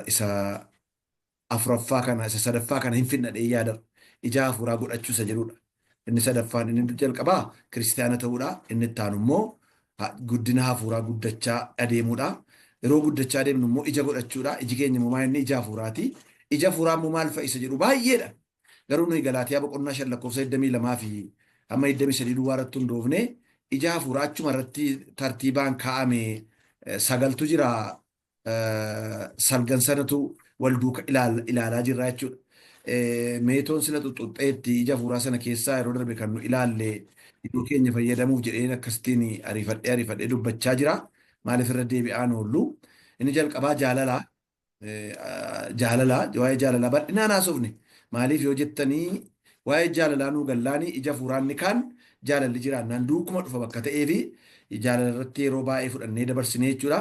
Isa afuraffaa kana, isa sadaffaa kana hin fidna dhee yaada, ija hafuuraa godhachuu isa jedhudha. Inni sadaffaan, inni jalqabaa kiristaana ta'uudha. Inni itti aanu immoo guddina hafuuraa guddachaa adeemuudha. Yeroo guddachaa adeemnu immoo ija godhachuudha. Iji keenya immoo maal? Inni ija hafuuraati. Ija hafuuraa immoo maal fa'i isa jedhu baay'eedha. Garuu nuyi Galaatiyaa boqonnaa 5 lakkoofsa 22 fi hamma 23 duwwaa irratti hundoofne ija hafuuraa achuma irratti tartiibaan kaa'ame sagaltu jira, salgan sanatu wal duuka ilaalaa jirra jechuudha. Meetoon sila xuxxuxxeetti ija hafuuraa sana keessaa yeroo darbe kan nu ilaalle iddoo keenya fayyadamuuf jedheen akkasittiin ariifadhee ariifadhee dubbachaa jira. Maaliif irra deebi'aan oollu? Inni jalqabaa jaalala. Jaalala, waa'ee jaalalaa bal'inaan haasofne. Maaliif yoo jettanii, waa'ee jaalalaa nuu gallaanii ija hafuuraan ni kaan jaalalli jiraannaan duukuma dhufa bakka ta'eefi jaalala irratti yeroo baay'ee fudhannee dabarsine jechuudha.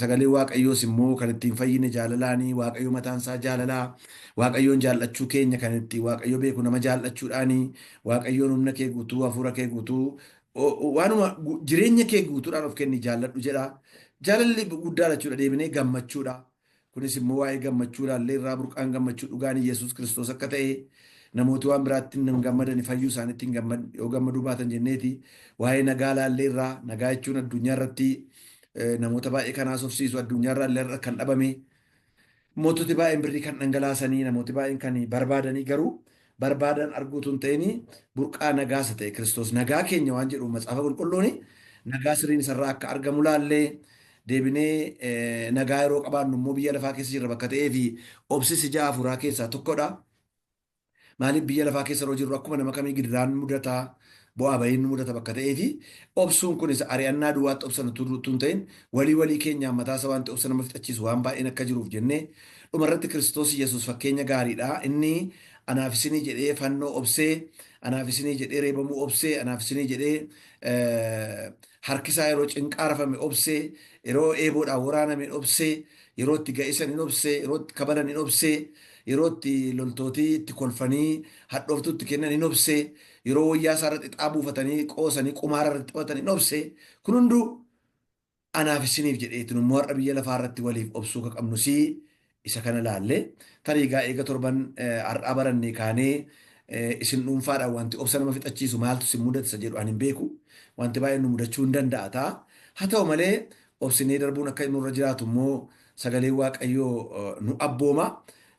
Sagalee Waaqayyoos immoo kan ittiin fayyine jaalalaanii, Waaqayyo mataan isaa jaalalaa, Waaqayyoon jaallachuu keenya kan ittiin Waaqayyo beeku nama jaallachuudhaanii, Waaqayyoon humna kee guutuu, hafuura kee guutuu, waanuma jireenya kee guutuudhaan of kenni jaalladhu jedha. Jaalalli guddaadha jechuudha, deebinee gammachuudha. Kunis immoo waa'ee gammachuu ilaallee irraa burqaan gammachuu dhugaan Yesuus Kiristoos akka ta'e, namooti waan biraatti hin gammadan fayyuu isaaniitti hin gammad yoo gammaduu baatan jenneeti. Waa'ee nagaa ilaallee irraa, nagaa jechuun addunyaa irratti namoota baay'ee kan haasofsiisu, addunyaa irraa illee kan dhabame, moototi baay'een birrii kan dhangalaasanii, namooti baay'een kan barbaadanii, garuu barbaadan arguutu hin ta'in burqaa nagaa isa ta'e Kiristoos nagaa keenya waan jedhu macaafa qulqulluun nagaa sirriin isarraa akka argamu laallee. Deebinee nagaa yeroo qabaannu immoo biyya lafaa keessa jirra bakka ta'ee fi obsis ija hafuuraa keessaa tokkodha. Maaliif, biyya lafaa keessa yeroo jirru akkuma nama kamii gidiraan mudataa, bu'aa bahiin mudata bakka ta'ee fi obsuun kunis ari'annaa duwwaatti obsan utuu hin ta'in walii walii keenyaan mataa isaa wanti obsa nama fixachiisu waan baay'een akka jiruuf jennee, dhumarratti Kiristoos Yesuus fakkeenya gaariidha. Inni anaaf isinii jedhee fannoo obsee, anaaf isinii jedhee reebamuu obsee, anaaf isinii jedhee harkisaa yeroo cinqaa rafame obsee, yeroo eeboodhaan waraaname obsee, yeroo itti ga'isan hin obsee, yeroo itti kabalan hin obsee, yeroo itti loltootii itti kolfanii hadhooftuu itti kennan hin obsee, yeroo wayyaa isaa irra xixaa buufatanii qoosanii qumaara irratti taphatan hin obsee. Kun hunduu anaaf isiniif jedheetu. Immoo har'a biyya lafaa irratti waliif obsuu ka qabnus isa kana laalle. Tarii egaa eega torban har'aa barannee kaanee isin dhuunfaadhaan wanti obsa nama fixachiisu maaltu isin mudata isa jedhu ani hin beeku. Wanti baay'een nu mudachuu hin danda'a ta'a. Haa ta'u malee obsinee darbuun akka nurra jiraatu immoo sagaleen Waaqayyoo nu abbooma.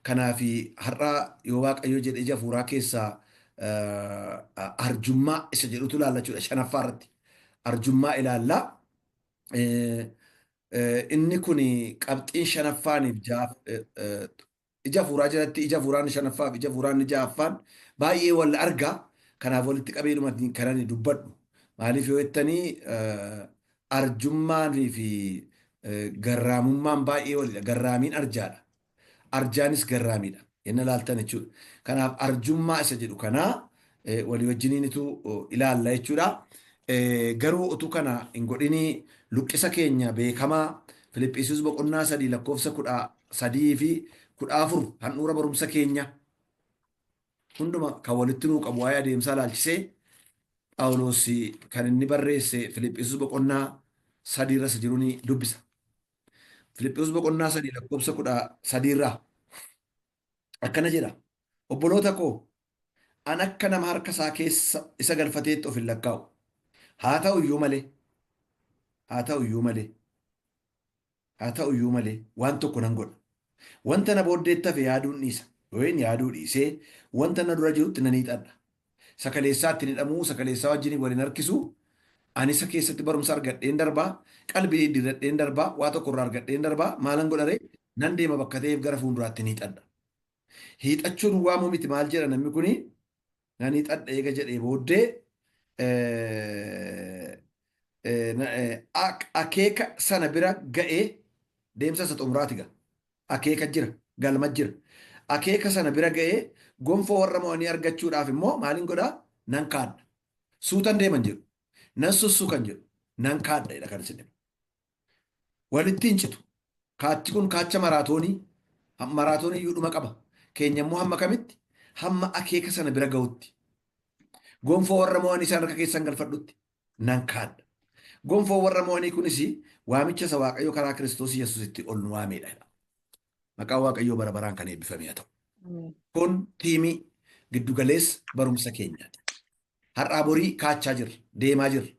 Kanaaf har'a yoo Waaqayyo jedhe ija hafuuraa keessaa arjummaa isa jedhutu ilaalla jechuudha shanaffaa irratti. Arjummaa ilaalla. Inni kun qabxiin shanaffaaniif ija hafuuraa jalatti ija hafuuraan shanaffaa fi ija hafuuraan ja'affaan baay'ee wal arga. Kanaaf walitti qabeedhuma kan ani dubbadhu. Maaliif yoo jettanii, arjummaanii fi garraamummaan baay'ee walidha. Garraamiin arjaadha. Arjaanis garraamiidha. Yenna ilaaltan jechuudha. Kanaaf arjummaa isa jedhu kanaa walii wajjiniinitu ilaalla jechuudha. Garuu utuu kana hin godhinii luqqisa keenya beekamaa Filiphisius boqonnaa 3 lakkoofsa 13 fi 14, handhuura barumsa keenya hunduma kan walitti nuu qabu, waa'ee adeemsaa ilaalchisee Phaawulos kan inni barreesse Filiphisius boqonnaa 3 irra isa jiru ni dubbisa. Filiphisius boqonnaa 3 lakkoofsa 13 irraa akkana jedha. Obboloota koo, an akka nama harka isaa keessa isa galfateetti of hin lakkaa'u. Haa ta'u iyyuu malee, haa ta'u iyyuu malee, haa ta'u iyyuu malee waan tokko nan godha. Wanta na booddeetti hafe yaaduun dhiisa. Yookiin yaaduu dhiisee wanta na dura jirutti nan hiixadha. Sakaleessaa ittiin hidhamuu, sakaleessaa wajjin waliin harkisu, ani isa keessatti barumsa argadheen darbaa, qalbii diddiirradheen darbaa, waa tokko irraa argadheen darbaa, maalan godharee nan deema bakka ta'eef gara fuulduraatti ni hiixadha. Hiixachuun waamuu miti. Maal jedha namni kuni? Nan hiixadha eega jedhee booddee akeeka sana bira ga'ee, deemsa isa xumuraati gaa. Akeeka jira, galma jira. Akeeka sana bira ga'ee gonfoo warra mo'anii argachuudhaaf immoo maalin godhaa? Nan kaadha. Suutan deeman jedhu. Nan sussukan jedhu. Nan kaadha jedha kan isin. Walitti hin citu. Kaachi kun kaacha maraatoonii. Maraatoonii iyyuu dhuma qaba. Keenya immoo hamma kamitti? Hamma akeeka sana bira ga'utti. Gonfoo warra mo'anii isaan harka keessan galfadhutti nan kaadha. Gonfoo warra mo'anii kunis waamicha isa Waaqayyo karaa Kiristoos Yesuusitti ol nu waamedha. Maqaan Waaqayyoo bara baraan kan eebbifame haa ta'u. Kun tiimii giddugaleessa barumsa keenyaati. Har'aa borii kaachaa jirra, deemaa jirra.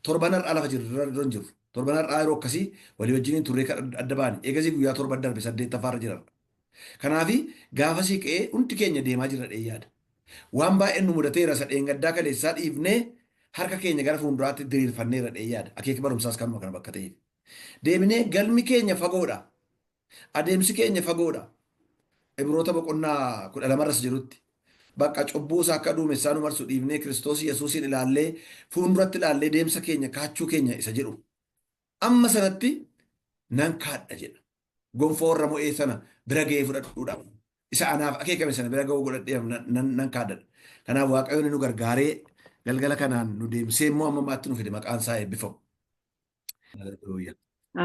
Torban har'aa lafa jirru irra hin jirru. Torban har'aa yeroo akkasii walii wajjiniin turree kan adda baane. Eegasii guyyaa torban darbe saddeettaffaarra jira. Kanaafi gaafasii ka'ee hundi keenya deemaa jirra dhee yaada. Waan baay'een nu mudateera isa dheengaddaa kaleessaa dhiifnee harka keenya gara fuulduraatti diriirfanneerra dhee yaada. Akeeki barumsaas kanuma kana bakka ta'eef. Deebinee galmi keenya fagoodha. Adeemsi keenya fagoodha. Ibroota boqonnaa 12 irras jirutti. Bakka cubbuu isaa akka duumessaa nu marsu dhiifnee Kiristoos Yesuusiin ilaallee fuulduratti ilaallee deemsa keenya kaachuu keenya isa jedhu. Amma sanatti nan kaadha jedha. Gonfoo warra mo'ee sana bira ga'ee fudhadhuudhaaf. Isa anaaf akeekame sana bira ga'uu godhadhee nan kaadhadha. Kanaaf Waaqayyoon nu gargaaree galgala kanaan nu deemsee immoo amma ammaatti nu fide maqaan isaa eebbifamu. Haleluuyaa.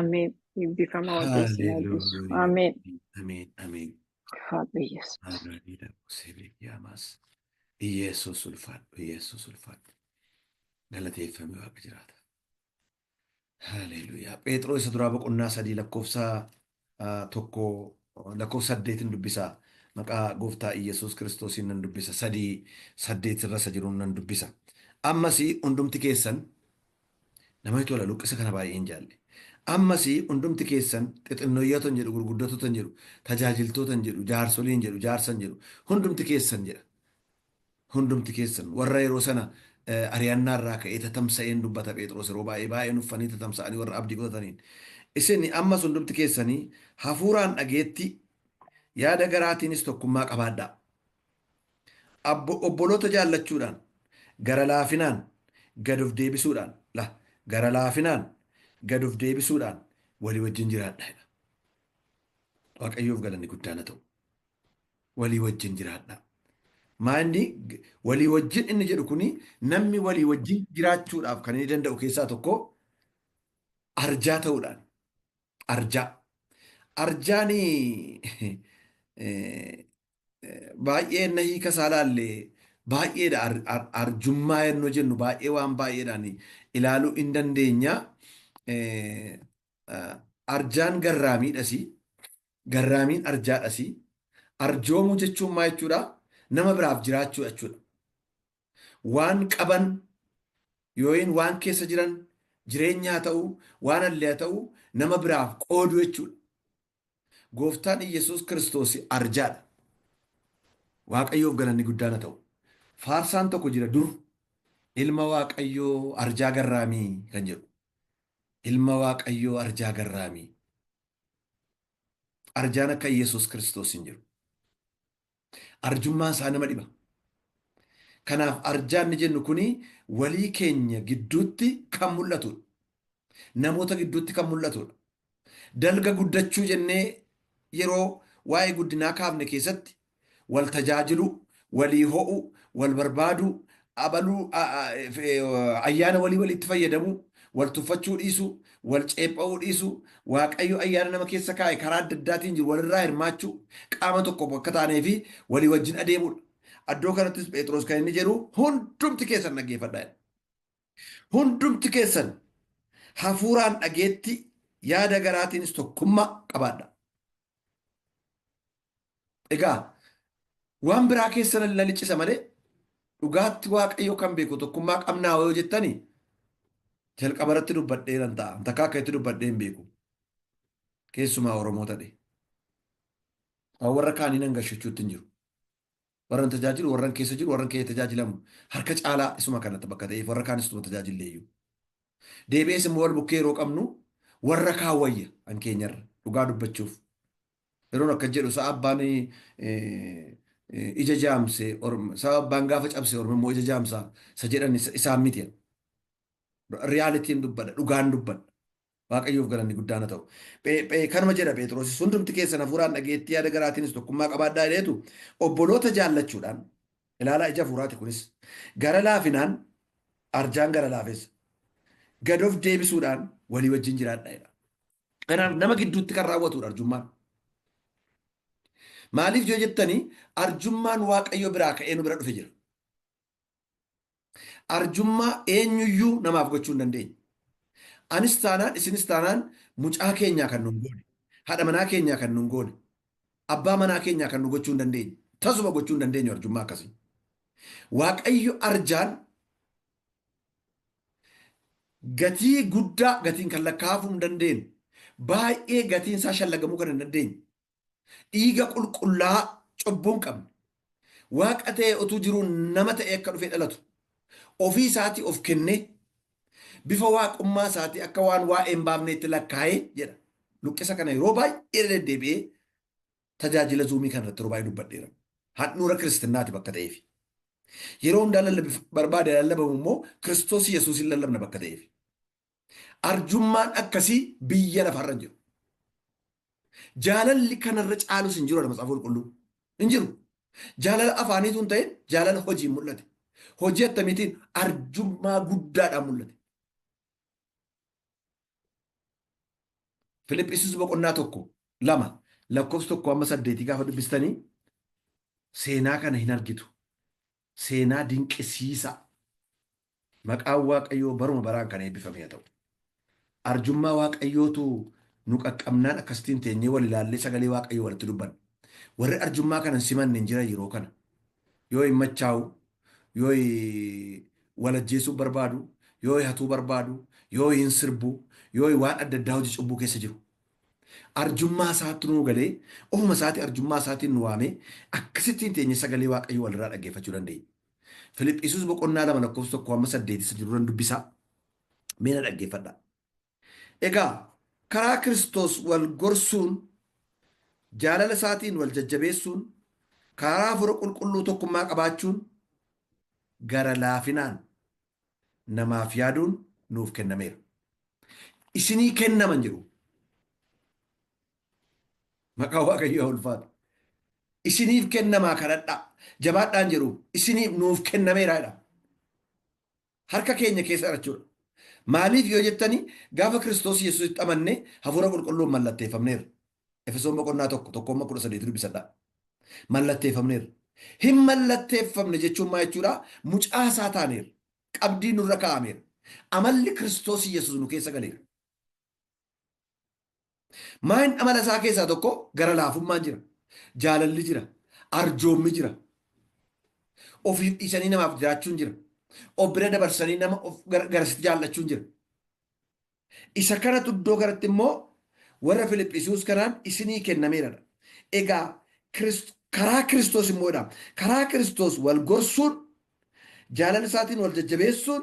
Ameen. Eebbifama Waaqayyo isin haa eebbisu. Haleluuyaa. Ameen. Ameen. Ameen. Ulfaadhu Yesuus. Haleluuyaa. Sebeekiyaamas. Iyeesuus ulfaadhu. Iyeesuus ulfaadhu. Galateeffame Waaqa jiraata. Haleluuyaa. Phexros isa duraa boqonnaa 3 lakkoofsa 1 lakkoofsa 8 dubbisa. Maqaa gooftaa Iyesuus Kiristoosiin nan dubbisa. 3 8 irra isa jiruun nan dubbisa. Ammas hundumti keessan namatti tola luqqisa kana baay'een jaalle. Ammas hundumti keessan xixinnoyyootan jedhu, gurguddootan jedhu, tajaajiltootan jedhu, jaarsoliin jedhu, jaarsan jedhu, hundumti keessan jedha. Hundumti keessan warra yeroo sana ari'annaa irraa ka'ee tatamsa'een dubbata Phexros yeroo baay'ee baay'ee nuffanii tatamsa'anii warra abdii kutataniin. Isin ammas hundumti keessanii hafuuraan dhageetti yaada garaatiinis tokkummaa qabaadhaa. Obboloota jaallachuudhaan, gara laafinaan, gad of deebisuudhaan, la, gara laafinaan, gad of deebisuudhaan walii wajjin jiraadhaa jedha. Waaqayyoof galanni guddaan haa ta'u. Walii wajjin jiraadhaa. Maa inni walii wajjin inni jedhu kuni namni walii wajjin jiraachuudhaaf kan inni danda'u keessaa tokko arjaa ta'uudhaan. Arjaa. Arjaan baay'ee na hiika isaa laalle baay'eedha. Arjummaa yennoo jennu baay'ee waan baay'eedhaan ilaaluu hin dandeenya. Arjaan garraamiidhasi. Garraamiin arjaadhasi. Arjoomuu jechuun maa jechuudha? Nama biraaf jiraachuu jechuudha. Waan qaban yookiin waan keessa jiran jireenya haa ta'u, waan allee haa ta'u nama biraaf qooduu jechuudha. Gooftaan Iyyasuus Kiristoos arjaadha. Waaqayyoof galanni guddaan haa ta'u. Faarsaan tokko jira dur ilma Waaqayyoo arjaa garraamii kan jedhu. Ilma Waaqayyoo arjaa garraamii. Arjaan akka Iyyasuus Kiristoos hin jiru. Arjummaan isaa nama dhiba. Kanaaf arjaan inni jennu kuni walii keenya gidduutti kan mul'atudha. Namoota gidduutti kan mul'atudha. Dalga guddachuu jennee yeroo waa'ee guddinaa kaafne keessatti wal tajaajiluu, walii ho'uu, wal barbaaduu, abaluu, ayyaana walii walitti fayyadamuu, wal tuffachuu dhiisuu, wal ceepha'uu dhiisuu, Waaqayyo ayyaana nama keessa kaa'e karaa adda addaatiin jiru walirraa hirmaachuu, qaama tokko akka taanee fi walii wajjin adeemuudha. Addoo kanattis Phexros kan inni jedhu hundumti keessan dhaggeeffadhaa jedha. Hundumti keessan hafuuraan dhageetti yaada garaatiinis tokkummaa qabaadha. Egaa waan biraa keessa na liccisa malee dhugaatti Waaqayyo kan beeku tokkummaa qabnaa yoo jettani jalqaba irratti dubbadheeran ta'a. Takka akka itti dubbadhee hin beeku. Keessumaa Oromoo ta'e. Waan warra kaanii nan gashachuutti hin jiru. Warran tajaajilu, warran keessa jiru, warran keessa tajaajilamu harka caalaa isuma kanatti bakka ta'eef warra kaanis tuma tajaajilleeyyuu. Deebi'ees immoo wal bukkee yeroo qabnu warra kaan wayya an keenyarra dhugaa dubbachuuf. Yeroon akkas jedhu sa'a abbaan ija jaamse sa'a abbaan gaafa cabse ormi immoo ija jaamsa isa jedhan isaan miti. Riyaalitiin dubbadha, dhugaan dubbadha. Waaqayyoof galanni guddaan haa ta'u. Kanuma jedha Phexrosis hundumti keessan hafuuraan dhageettii yaada garaatiinis tokkummaa qabaadhaa jedheetu obboloota jaallachuudhaan ilaalaa ija hafuuraati kunis gara laafinaan arjaan gara laafessa gad of deebisuudhaan walii wajjin jiraadhaa jedha. Kanaaf nama gidduutti kan raawwatudha arjummaan. Maaliif yoo jettanii arjummaan Waaqayyo biraa ka'ee nu bira dhufe jira. Arjummaa eenyuyyuu namaaf gochuu hin dandeenye. Anis taanaan isinis taanaan mucaa keenyaa kan nun goone, haadha manaa keenyaa kan nun goone, abbaa manaa keenyaa kan nu gochuu hin dandeenye, tasuma gochuu hin dandeenyu arjummaa akkasii. Waaqayyo arjaan gatii guddaa gatiin kan lakkaa'amuu hin dandeenye, baay'ee gatiin isaa shallagamuu kan hin dandeenye, dhiiga qulqullaa'aa cubbuu hin qabne, Waaqa ta'ee utuu jiruu nama ta'ee akka dhufee dhalatu, ofii isaatii of kennee bifa waaqummaa isaatii akka waan waa'ee hin baafneetti lakkaa'ee jedha. Luqqisa kana yeroo baay'ee deddeebi'ee tajaajila zuumii kana irratti yeroo baay'ee dubbadheera. Handhuura kiristinnaa bakka ta'eef. Yeroo hundaa lallabi barbaade lallabamu immoo Kiristoos Yesuusin lallabna bakka ta'eef. Arjummaan akkasii biyya lafarra hin jiru. Jaalalli kanarra caalus hin jiru Macaafa Qulqulluu. Hin jiru. Jaalala afaaniitu hin ta'in jaalala hojiin mul'ate. Hojii attamiitiin arjummaa guddaadhaan mul'ate. Filiphisiis boqonnaa 1 2 lakkoofsa 1 amma 8 gaafa dubbistanii seenaa kana hin argitu. Seenaa dinqisiisaa. Maqaan Waaqayyoo baruma baraan kan eebbifame haa ta'u. Arjummaa Waaqayyootu nu qaqqabnaan akkasittiin teenyee wal ilaallee sagalee Waaqayyoo walitti dubbanna. Warri arjummaa kana hin simanne hin jiran yeroo kana. Yoo hin machaa'u, yoo wal ajjeesuu barbaadu, yoo hatuu barbaadu, yoo hin sirbu, yoo waan adda addaa hojii cubbuu keessa jiru. Arjummaa isaatti nuu galee, ofuma isaatii arjummaa isaatiin nu waamee akkasittiin teenyee sagalee Waaqayyoo walirraa dhaggeeffachuu dandeenya. Filiphiisuus boqonnaa 2 lakkoofsa 1 hamma 8 isa jiruran dubbisaa. Mee na dhaggeeffadhaa. Egaa karaa Kiristoos wal gorsuun, jaalala isaatiin wal jajjabeessuun, karaa hafuura qulqulluu tokkummaa qabaachuun, gara laafinaan namaaf yaaduun nuuf kennameera. Isinii kennaman jedhu. Maqaa Waaqayyoo haa ulfaatu. Isiniif kennamaa kadhadhaa. Jabaadhaan jedhu isiniif nuuf kennameera jedha. Harka keenya keessa jechuudha. Maaliif yoo jettani gaafa Kiristoos Yesuusitti amanne hafuura qulqulluun mallatteeffamneerra. Efesoon boqonnaa 1 1-18 dubbisadhaa. Mallatteeffamneerra. Hin mallatteeffamne jechuun maa jechuudha? Mucaa isaa taaneerra. Qabdii nurra kaa'ameera. Amalli Kiristoos Yesuus nu keessa galeera. Maayin amala isaa keessaa tokko gara laafummaan jira. Jaalalli jira. Arjoommi jira. Ofiif dhiisanii namaaf jiraachuun jira. Of bira dabarsanii nama of garasitti jaallachuun jira. Isa kanatu iddoo kanatti immoo warra Filiphisius kanaan isinii kennameeradha. Egaa karaa Kiristoos immoodha. Karaa Kiristoos wal gorsuun, jaalala isaatiin wal jajjabeessuun,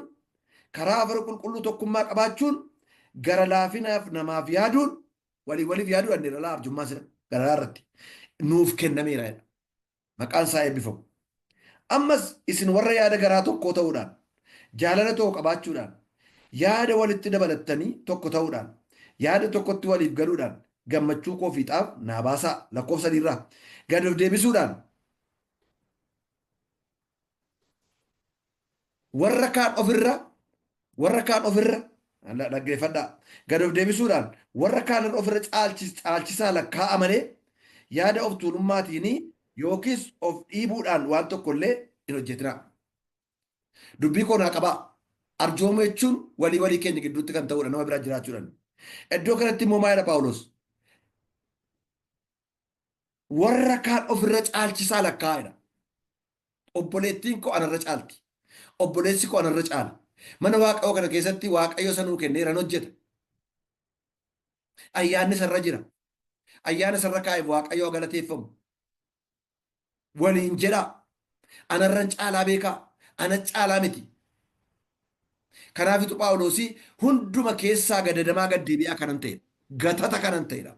karaa hafuura qulqulluu tokkummaa qabaachuun, gara laafinaaf namaaf yaaduun, walii waliif yaaduudhaan irra laa arjummaa sila garaa irratti nuuf kennameera jedha. Maqaan isaa eebbifamu. Ammas isin warra yaada garaa tokkoo ta'uudhaan, jaalala tokko qabaachuudhaan, yaada walitti dabalattanii tokko ta'uudhaan, yaada tokkotti waliif galuudhaan gammachuu koo fiixaaf naa baasaa. Lakkoofsa sadiirraa gad of deebisuudhaan warra kaan ofirra warra kaan ofirra dhaggeeffadhaa gad of deebisuudhaan warra kaan irra ofirra caalchisaa lakkaa'a malee yaada of tuulummaatiin yookiis of dhiibuudhaan waan tokko illee hin hojjetinaa. Dubbii koo naa qabaa. Arjoomuu jechuun walii walii keenya gidduutti kan ta'udha nama biraa jiraachuudhaan. Iddoo kanatti immoo maalidha Phaawulos? Warra kaan ofirra caalchisaa lakkaa'edha. Obboleettiin koo anarra caalti. Obboleessi koo anarra caala. Mana Waaqayyoo kana keessatti Waaqayyo isa nuu kenneera hojjeta. Ayyaanni isarra jira. Ayyaana isarra kaa'eef Waaqayyo galateeffamu. Waliin jedhaa. Anarran caalaa beekaa. Ana caalaa miti. Kanaafitu Phaawuloosii hunduma keessaa gadadamaa gad deebi'aa kanan ta'edha. Gatata kanan ta'edha.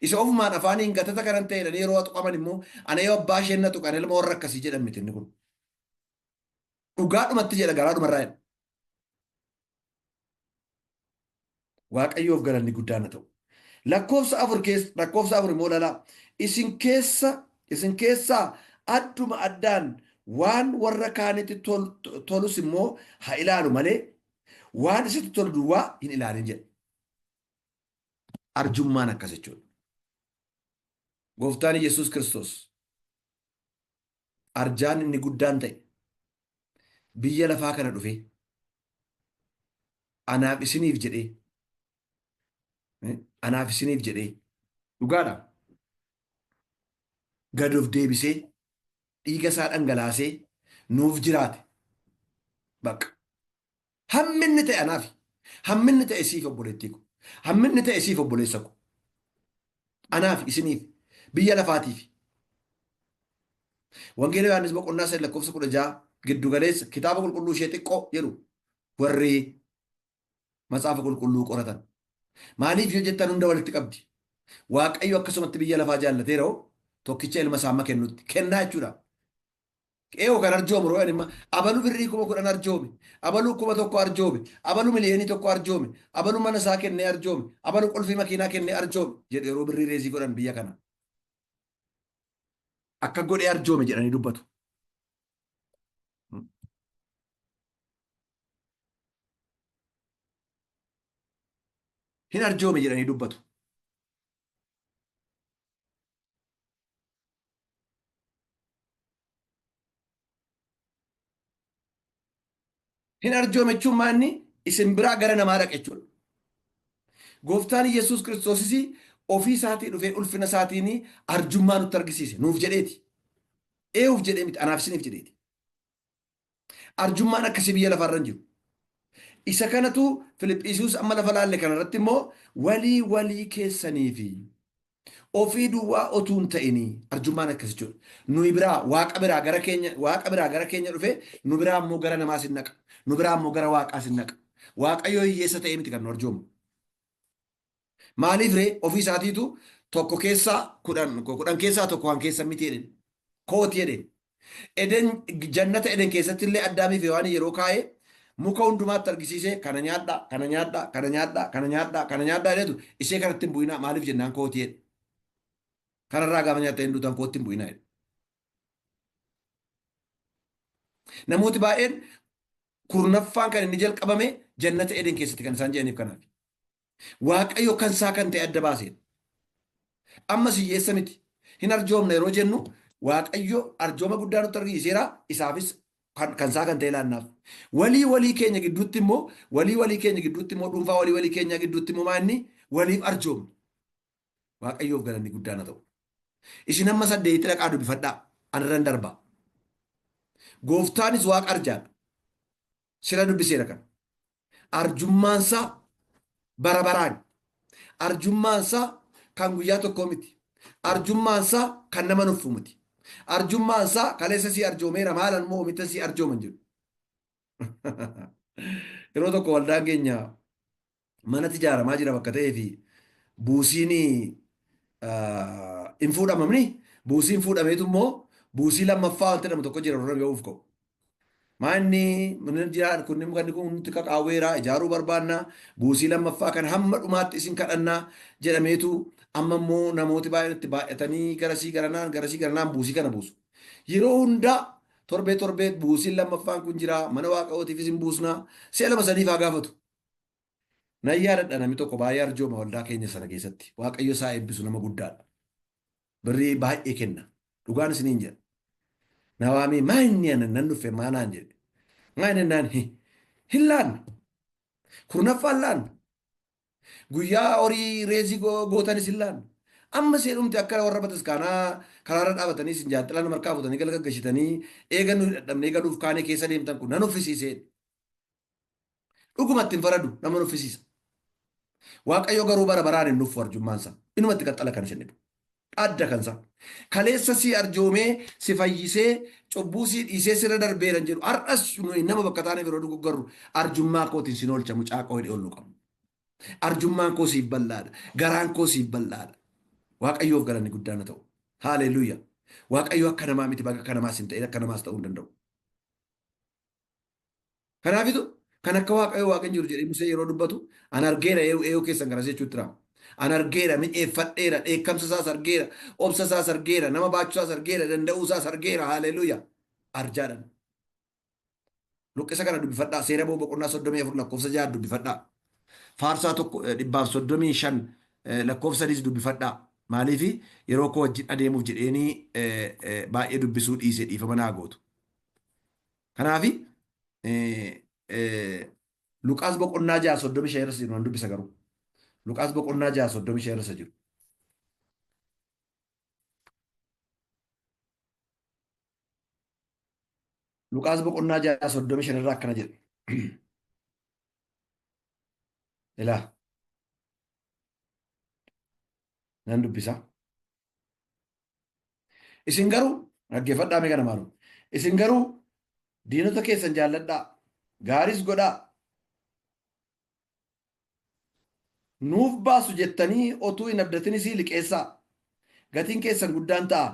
Isa ofumaan afaaniin gatata kanan ta'e jedhanii yeroo tuqaman immoo ana yoo abbaa isheen na tuqan ilma warra akkasii jedhan miti inni kun. Dhugaadhumatti jedha garaadhumarraa jedha. Waaqayyoof galanni guddaan haa ta'u. Lakkoofsa 4 keessa lakkoofsa 4 immoo lalaa isin keessa isin keessaa adduma addaan waan warra kaanitti tolus immoo haa ilaalu malee waan isatti tolu duwwaa hin ilaalin jedha. Arjummaan akkas jechuudha. Gooftaan Yesuus Kiristoos arjaan inni guddaan ta'e biyya lafaa kana dhufee Anaaf isiniif jedhee. Anaaf isiniif jedhee. Dhugaadha. Gad of deebisee dhiiga isaa dhangalaasee nuuf jiraate. Bakka. Hamminni ta'e anaafi. Hamminni ta'e siif obboleettii ko. Hamminni ta'e siif obboleessa ko. Anaafi isiniif biyya lafaatiif. Wangeela Yohaannis boqonnaa 3 lakkoofsa 16 giddu galeessa kitaaba qulqulluu ishee xiqqoo jedhu warri macaafa qulqulluu qoratan. Maaliif yoo jettan hunda walitti qabdi. Waaqayyo akkasumatti biyya lafaa jaallateera hoo tokkicha ilma isaa amma kennutti. Kennaa jechuudha. Eewo kan arjoomu yeroo imma abalu birrii 10,000 arjoome, abalu 1,000 arjoome, abalu 1,000,000 arjoome, abalu mana isaa kennee arjoome, abalu qulfii makiinaa kennee arjoome jedhu yeroo birrii reezii godhan biyya kana. Akka godhee arjoome jedhanii dubbatu. Hin arjoome jedhanii dubbatu. Hin arjoome jechuun maanni isin biraa gara namaa dhaqe jechuudha. Gooftaan Yesuus Kiristoosis ofii isaatii dhufee ulfina isaatiin arjummaa nutti argisiise nuuf jedheeti. Eewuuf jedhee miti anaaf isiniif jedheeti. Arjummaan akkasii biyya lafaarra hin jiru. Isa kanatu Filiphiisius amma lafa laalle kanarratti immoo walii walii keessanii fi ofii duwwaa otuu hin ta'inii arjummaan akkas jechuudha. Nuyi biraa waaqa biraa gara keenya waaqa biraa gara keenya dhufe nu biraa immoo gara namaas hin naqa. Nu biraa immoo gara waaqaas hin naqa. Waaqayyo hiyyeessa ta'ee miti kan nu arjoomu. Maaliif ree ofii isaatiitu tokko keessaa kudhan kudhan keessaa tokko kan keessa miti jedheen. Kooti jedheen. Eden jannata Eden keessatti illee Addaamii fi Hewaanii yeroo kaa'e muka hundumaatti argisiisee kana nyaadhaa, kana nyaadhaa, kana nyaadhaa, kana nyaadhaa, kana nyaadhaa jedhetu ishee kanatti hin bu'inaa maaliif jennaan kooti jedhe. Kanarraa gaafa nyaattan hin duutan kootti hin bu'inaa jedhe. Namooti baay'een kurnaffaan kan inni jalqabame jannata Eden keessatti kan isaan jedhaniif kanaaf. Waaqayyo kan isaa kan ta'e adda baaseera. Ammas hiyyeessa miti. Hin arjoomna yeroo jennu Waaqayyo arjooma guddaa nutti argisiiseera isaafis kan isaa kan ta'e laannaaf. Walii walii keenya gidduutti immoo walii walii keenya gidduutti immoo dhuunfaa walii walii keenya gidduutti immoo maanni waliif arjoomna. Waaqayyoof galanni guddaan haa ta'u. Isin amma saddeetitti dhaqaa dubbifadhaa. Anirran darba. Gooftaanis waaqa arjaadha. Sila dubbiseera kana. Arjummaansaa bara baraani. Arjummaansaa kan guyyaa tokkoo miti. Arjummaansaa kan nama nuffu miti. Arjummaansaa kaleessa sii arjoomeera maalan immoo oomita sii arjooman jedhu. Yeroo tokko waldaan keenya manatti ijaaramaa jira bakka ta'ee fi buusiin hin fuudhamamni buusiin fuudhameetu immoo buusii lammaffaa wanti jedhamu tokko jira warra ga'uuf ka'u. Maanni mana jiraan kunni mukanni kun nutti qaqaawweera ijaaruu barbaanna buusii lammaffaa kan hamma dhumaatti isin kadhannaa jedhameetu amma immoo namooti baay'een itti baay'atanii garasii garanaan garasii garanaan buusii kana buusu. Yeroo hundaa torbee torbee buusiin lammaffaan kun jira mana waaqayyootiifis hin buusnaa si'a lama sadiif haa gaafatu. Nan yaadadha namni tokko baay'ee arjooma waldaa keenya sana keessatti. Waaqayyo isaa eebbisu nama guddaadha. Birrii baay'ee kenna. Dhugaan isiniin jedha. Na waamee maa inni ana nan dhuffe maa naan jedhe. Maa inni naan hin laanna. Kurnaffaan laanna. Guyyaa horii reezii gootanis hin laanna. Amma seerumti akka warra bataskaanaa karaarra dhaabatanii isin jaanxilaa nama harkaa fuutanii gala gaggashitanii eega nuyi dadhabnee galuuf kaanee keessa deemtan kun nan uffisiisee. Dhugumatti hin faradu nama nuffisiisa. Waaqayyo garuu bara baraan hin nuffu arjummaan isaa. Inumatti qaxxala kan isin dhibu. Adda kan isaa. Kaleessa si arjoomee si fayyisee cubbuu si dhiisee sirra darbeera hin jedhu. Har'as nuyi nama bakka taaneef yeroo dogoggarru arjummaa kootiin sin oolcha mucaa koo hidhee ol nu qabu. Arjummaan koo siif bal'aadha. Garaan koo siif bal'aadha. Waaqayyoof galanni guddaan haa ta'u. Haaleluuyaa. Waaqayyo akka namaa miti bakka akka namaas hin ta'in akka namaas ta'uu hin danda'u. Kanaafitu kan akka Waaqayyo Waaqa hin jiru jedhee Musee yeroo dubbatu an argeera eeyu eeyu keessan garas jechuutti raama. An argeera mi'eeffadheera dheekkamsa isaas argeera obsa isaas argeera nama baachuu isaas argeera danda'uu isaas argeera haaleluuyaa arjaadhan. Luqqisa kana dubbifadhaa seera ba'uu boqonnaa 34 lakkoofsa 6 dubbifadhaa. Faarsaa tokko 135 lakkoofsa 3 dubbifadhaa. Maaliif yeroo koo wajjin adeemuuf jedheenii baay'ee dubbisuu dhiise dhiifama naa gootu. Kanaaf Luqaas boqonnaa 6:35 irra jiru nan dubbisa garuu. Luqaas boqonnaa 6:35 irra jiru. Luqaas boqonnaa 6:35 irraa akkana jedha. Ilaa nan dubbisa. Isin garuu dhaggeeffadhaa mee kana maaloo. Isin garuu diinota keessan jaalladhaa, gaariis godhaa. Nuuf baasu jettanii otuu hin abdatinis liqeessaa. Gatiin keessan guddaan ta'a.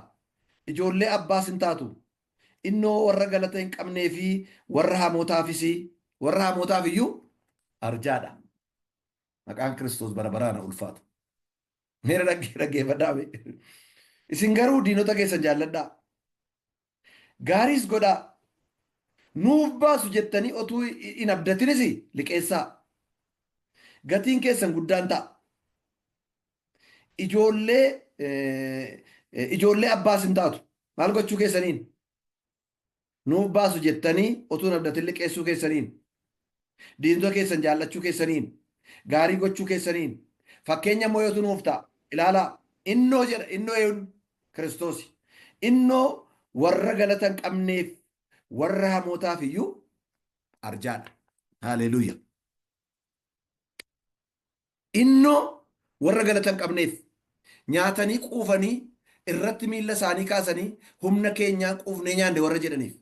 Ijoollee abbaas hin taatu. Innoo warra galata hin qabnee fi warra hamootaafis warra hamootaaf iyyuu arjaadha. Maqaan Kiristoos bara baraan haa ulfaatu. Meera dhaggeeffadhaa mee. Isin garuu diinota keessan jaalladhaa. Gaariis godhaa. Nuuf baasu jettanii otuu hin abdatinis liqeessaa. Gatiin keessan guddaan ta'a. Ijoollee ijoollee abbaas hin taatu. Maal gochuu keessaniin? Nuuf baasu jettanii otuu hin abdatin liqeessuu keessaniin. Diinota keessan jaallachuu keessaniin. Gaarii gochuu keessaniin. Fakkeenya immoo yootu nuuf ta'a. Ilaalaa. Innoo jedha. Innoo eenyu? Kiristoosi. Innoo warra galata hin qabneef warra hamootaaf iyyuu arjaadha. Haleluuya. Innoo warra galata hin qabneef nyaatanii quufanii irratti miilla isaanii kaasanii humna keenyaan quufnee nyaanne warra jedhaniif.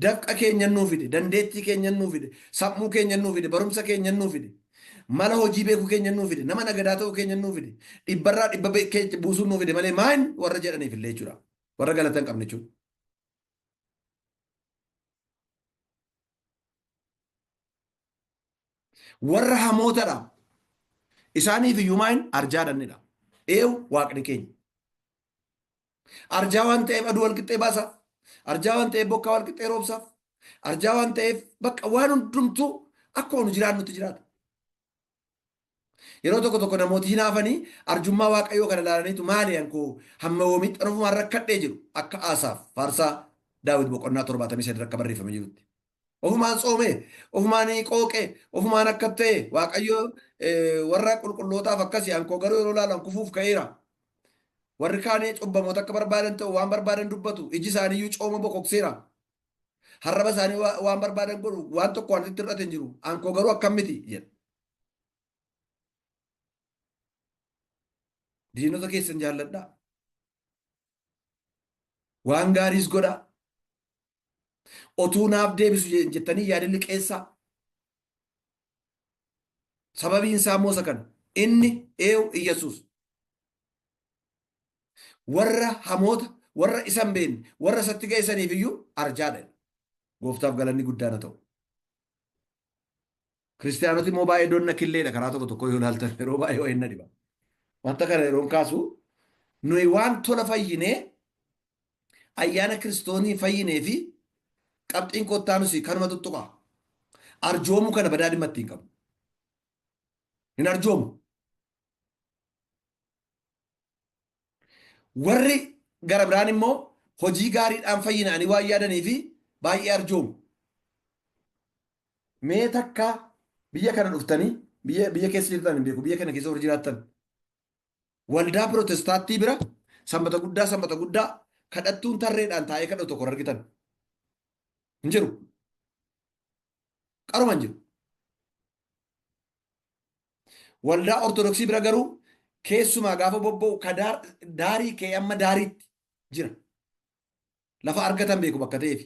Dafqa keenyan nuu fide, dandeettii keenyan nuu fide, sammuu keenyan nuu fide, barumsa keenyan nuu fide, mala hojii beekuu keenyan nuu fide, nama nagadaa ta'uu keenyan nuu fide, dhibbarraa dhibba buusuun nuu fide malee maal warra jedhaniif illee jechuudha. Warra galata hin qabne jechuudha. Warra hamootadha. Isaaniif iyyuu maal arjaadhannidha. Eewu waaqni keenya. Arjaa waan ta'eef aduu wal qixxee baasaaf. Arjaa waan ta'eef bokkaa wal qixxee roobsaaf. Arjaa waan ta'eef bakka waan hundumtuu akkuma nu jiraannutti jiraata. Yeroo tokko tokko namooti hinaafanii arjummaa Waaqayyoo kana ilaalaniitu maali ankoo hamma yoomiitti an ofumaan rakkadhee jiru akka Aasaaf faarsaa Daawit boqonnaa 73 akka barreeffamee jirutti. Ofumaan tsoomee, ofumaan qooqee, ofumaan akka ta'e Waaqayyo warra qulqullootaaf akkasi ankoo garuu yeroo ilaalan kufuuf ka'eera. Warri kaanii cubbamoota akka barbaadan ta'u waan barbaadan dubbatu iji isaaniiyyuu cooma bokokseera. Harraba isaanii waan barbaadan godhu waan tokko waan itti hir'ate hin jiru. Ankoo garuu akkam miti jedha. Diinota keessan jaalladhaa. Waan gaariis godhaa. Otuu naaf deebisu jettanii yaadin liqeessaa. Sababiin isaa immoo isa kana. Inni eewu Iyyasuus. Warra hamoota, warra isa hin beekne, warra isatti ga'isaniif iyyuu arjaadha. Gooftaaf galanni guddaan haa ta'u. Kiristiyaanoti immoo baay'ee donna killeedha karaa tokko tokko yoo ilaaltan yeroo baay'ee wayii na dhiba. Wanta kana yeroon kaasu nuyi waan tola fayyinee ayyaana kiristoonii fayyinee fi qabxiin kottaa nusi kanuma tuttuqa. Arjoomuu kana badaa dhimma ittiin qabu. Hin arjoomu. Warri gara biraan immoo hojii gaariidhaan fayyina'anii waan yaadanii fi baay'ee arjoomu. Mee takka biyya kana dhuftanii biyya biyya keessa jirtan hin beeku biyya kana keessa warri jiraattan waldaa pirootestaattii bira sanbata guddaa sanbata guddaa kadhattuun tarreedhaan taa'ee kadhatu tokko argitan hin jiru. Qaruma hin jiru. Waldaa Ortodoksii bira garuu keessumaa gaafa bobba'u ka daarii ka'ee amma daariitti jira. Lafa argatan beeku bakka ta'eef.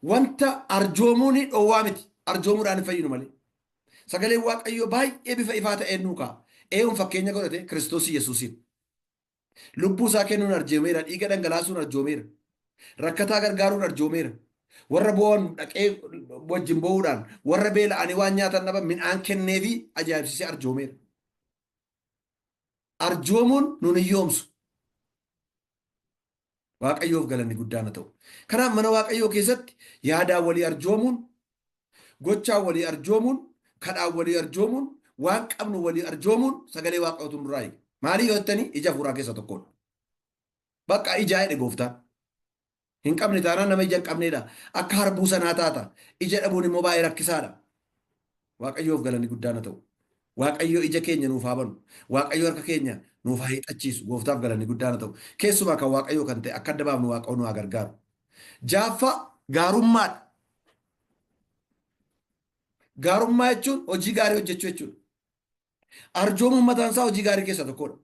Wanta arjoomuun dhoowwaa miti. Arjoomuudhaan hin fayyinu malee. Sagaleen Waaqayyoo baay'ee bifa ifaa ta'een nuu kaa'a. Eeyuun fakkeenya godhate Kiristoos Yesuusiin. Lubbuu isaa kennuun arjoomeera, dhiiga dhangalaasuun arjoomeera, rakkataa gargaaruun arjoomeera. Warra boo'an dhaqee wajjin boo'uudhaan, warra beela'anii waan nyaatan dhaban midhaan kenneefii ajaa'ibsiisee arjoomeera. Arjoomuun nun hiyyoomsu. Waaqayyoof galanni guddaan haa ta'u. Kanaaf mana Waaqayyoo keessatti yaadaan walii arjoomuun, gochaan walii arjoomuun, kadhaan walii arjoomuun, waan qabnu walii arjoomuun sagalee Waaqayyootu nurraa eega. Maalii yoo jettanii ija hafuuraa keessaa tokkodha. Bakka ijaa jedhe gooftaan. Hin qabne taanaan nama ija hin qabneedha. Akka harbuu sanaa taata. Ija dhabuun immoo baay'ee rakkisaadha. Waaqayyoof galanni guddaan haa ta'u. Waaqayyo ija keenya nuuf haa banu. Waaqayyo harka keenya nuuf haa hiixachiisu. Gooftaaf galanni guddaan haa ta'u. Keessumaa kan Waaqayyoo kan ta'e akka adda baafnu Waaqayyo nu haa gargaaru. Jaaffaa gaarummaadha. Gaarummaa jechuun hojii gaarii hojjechuu jechuudha. Arjoomuun mataan isaa hojii gaarii keessaa tokkodha.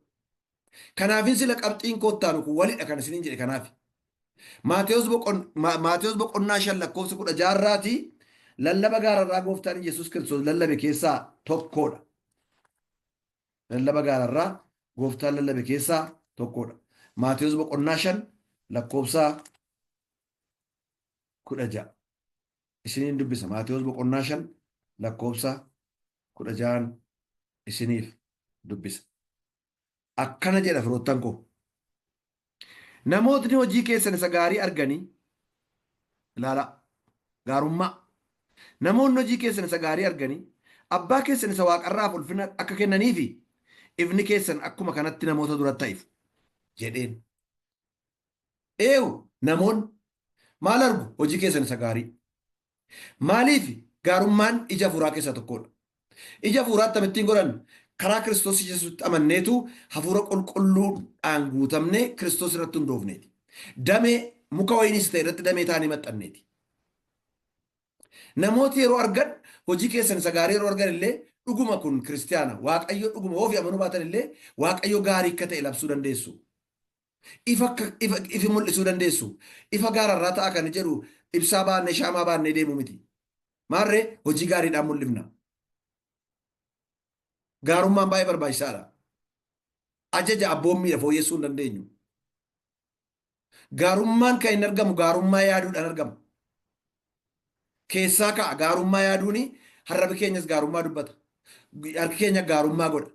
Kanaafin sila qabxiin koottaanu kun walidha kan isiniin jedhe kanaafi. Maatewos boqonnaa 5 lakkoofsa 16 irraatii lallaba gaararraa gooftaan Yesuus Kiristoos lallabe keessaa tokkodha. Lallaba gaararraa gooftaan lallabe keessaa tokkodha. Maatewos boqonnaa 5 lakkoofsa 16. Isiniin dubbisa. Maatewos boqonnaa 5 lakkoofsa 16 isiniif dubbisa. Akkana jedha firoottan koo. Namootni hojii keessan isa gaarii arganii ilaalaa gaarummaa. Namoonni hojii keessan isa gaarii arganii abbaa keessan isa waaqarraaf ulfina akka kennaniifi ifni keessan akkuma kanatti namoota duratti haa ifu jedheen. Eewu namoonni maal argu? Hojii keessan isa gaarii. Maaliif gaarummaan ija hafuuraa keessaa tokkodha. Ija hafuuraa akkamittiin godhan? Karaa Kiristoos Yesuusitti amanneetu hafuura qulqulluudhaan guutamnee Kiristoos irratti hundoofneeti. Damee muka wayiniis ta'e irratti damee taanee maxxanneeti. Namooti yeroo argan hojii keessan isa gaarii yeroo argan illee dhuguma kun kiristiyaana Waaqayyo dhuguma ofii amanuu baatan illee Waaqayyo gaarii akka ta'e labsuu dandeessu. Ifa akka ifa ifi mul'isuu dandeessu. Ifa gaararraa ta'a kan jedhu ibsaa baannee shaamaa baannee deemu miti. Maarree hojii gaariidhaan mul'ifna. Gaarummaan baay'ee barbaachisaadha. Ajaja abboommiidha fooyyessuu hin dandeenyu. Gaarummaan kan inni argamu gaarummaa yaaduudhaan argama. Keessaa ka'a gaarummaa yaaduuni harrabi keenyas gaarummaa dubbata. Harki keenya gaarummaa godha.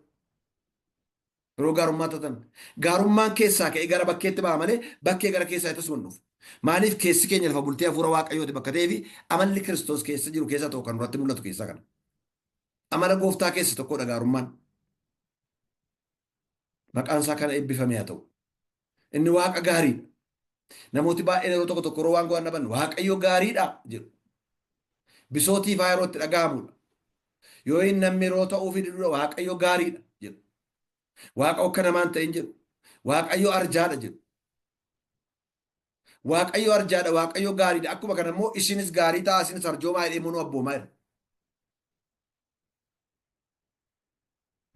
Yeroo gaarummaa taatan gaarummaan keessaa ka'ee gara bakkeetti ba'a malee bakkee gara keessaa tasuma hin dhufu. Maaliif keessi keenya lafa bultii hafuura Waaqayyooti bakka ta'eefi amalli Kiristoos keessa jiru keessaa tokko kan nurratti mul'atu keessaa kana. Amala gooftaa keessa tokkodha gaarummaan. Maqaan isaa kana eebbifame haa ta'u. Inni Waaqa gaariidha. Namooti baay'een yeroo tokko tokko yeroo waan godhan dhaban Waaqayyo gaariidha jedhu. Bisootii faa yeroo itti dhaga'amudha. Yoo inni namni yeroo ta'uufi didudha Waaqayyo gaariidha jedhu. Waaqa akka namaan ta'in jedhu. Waaqayyo arjaadha jedhu. Waaqayyo arjaadha, Waaqayyo gaariidha. Akkuma kana immoo isinis gaarii ta'a, isinis arjoomaa jedhee immoo nu abboomaa jira.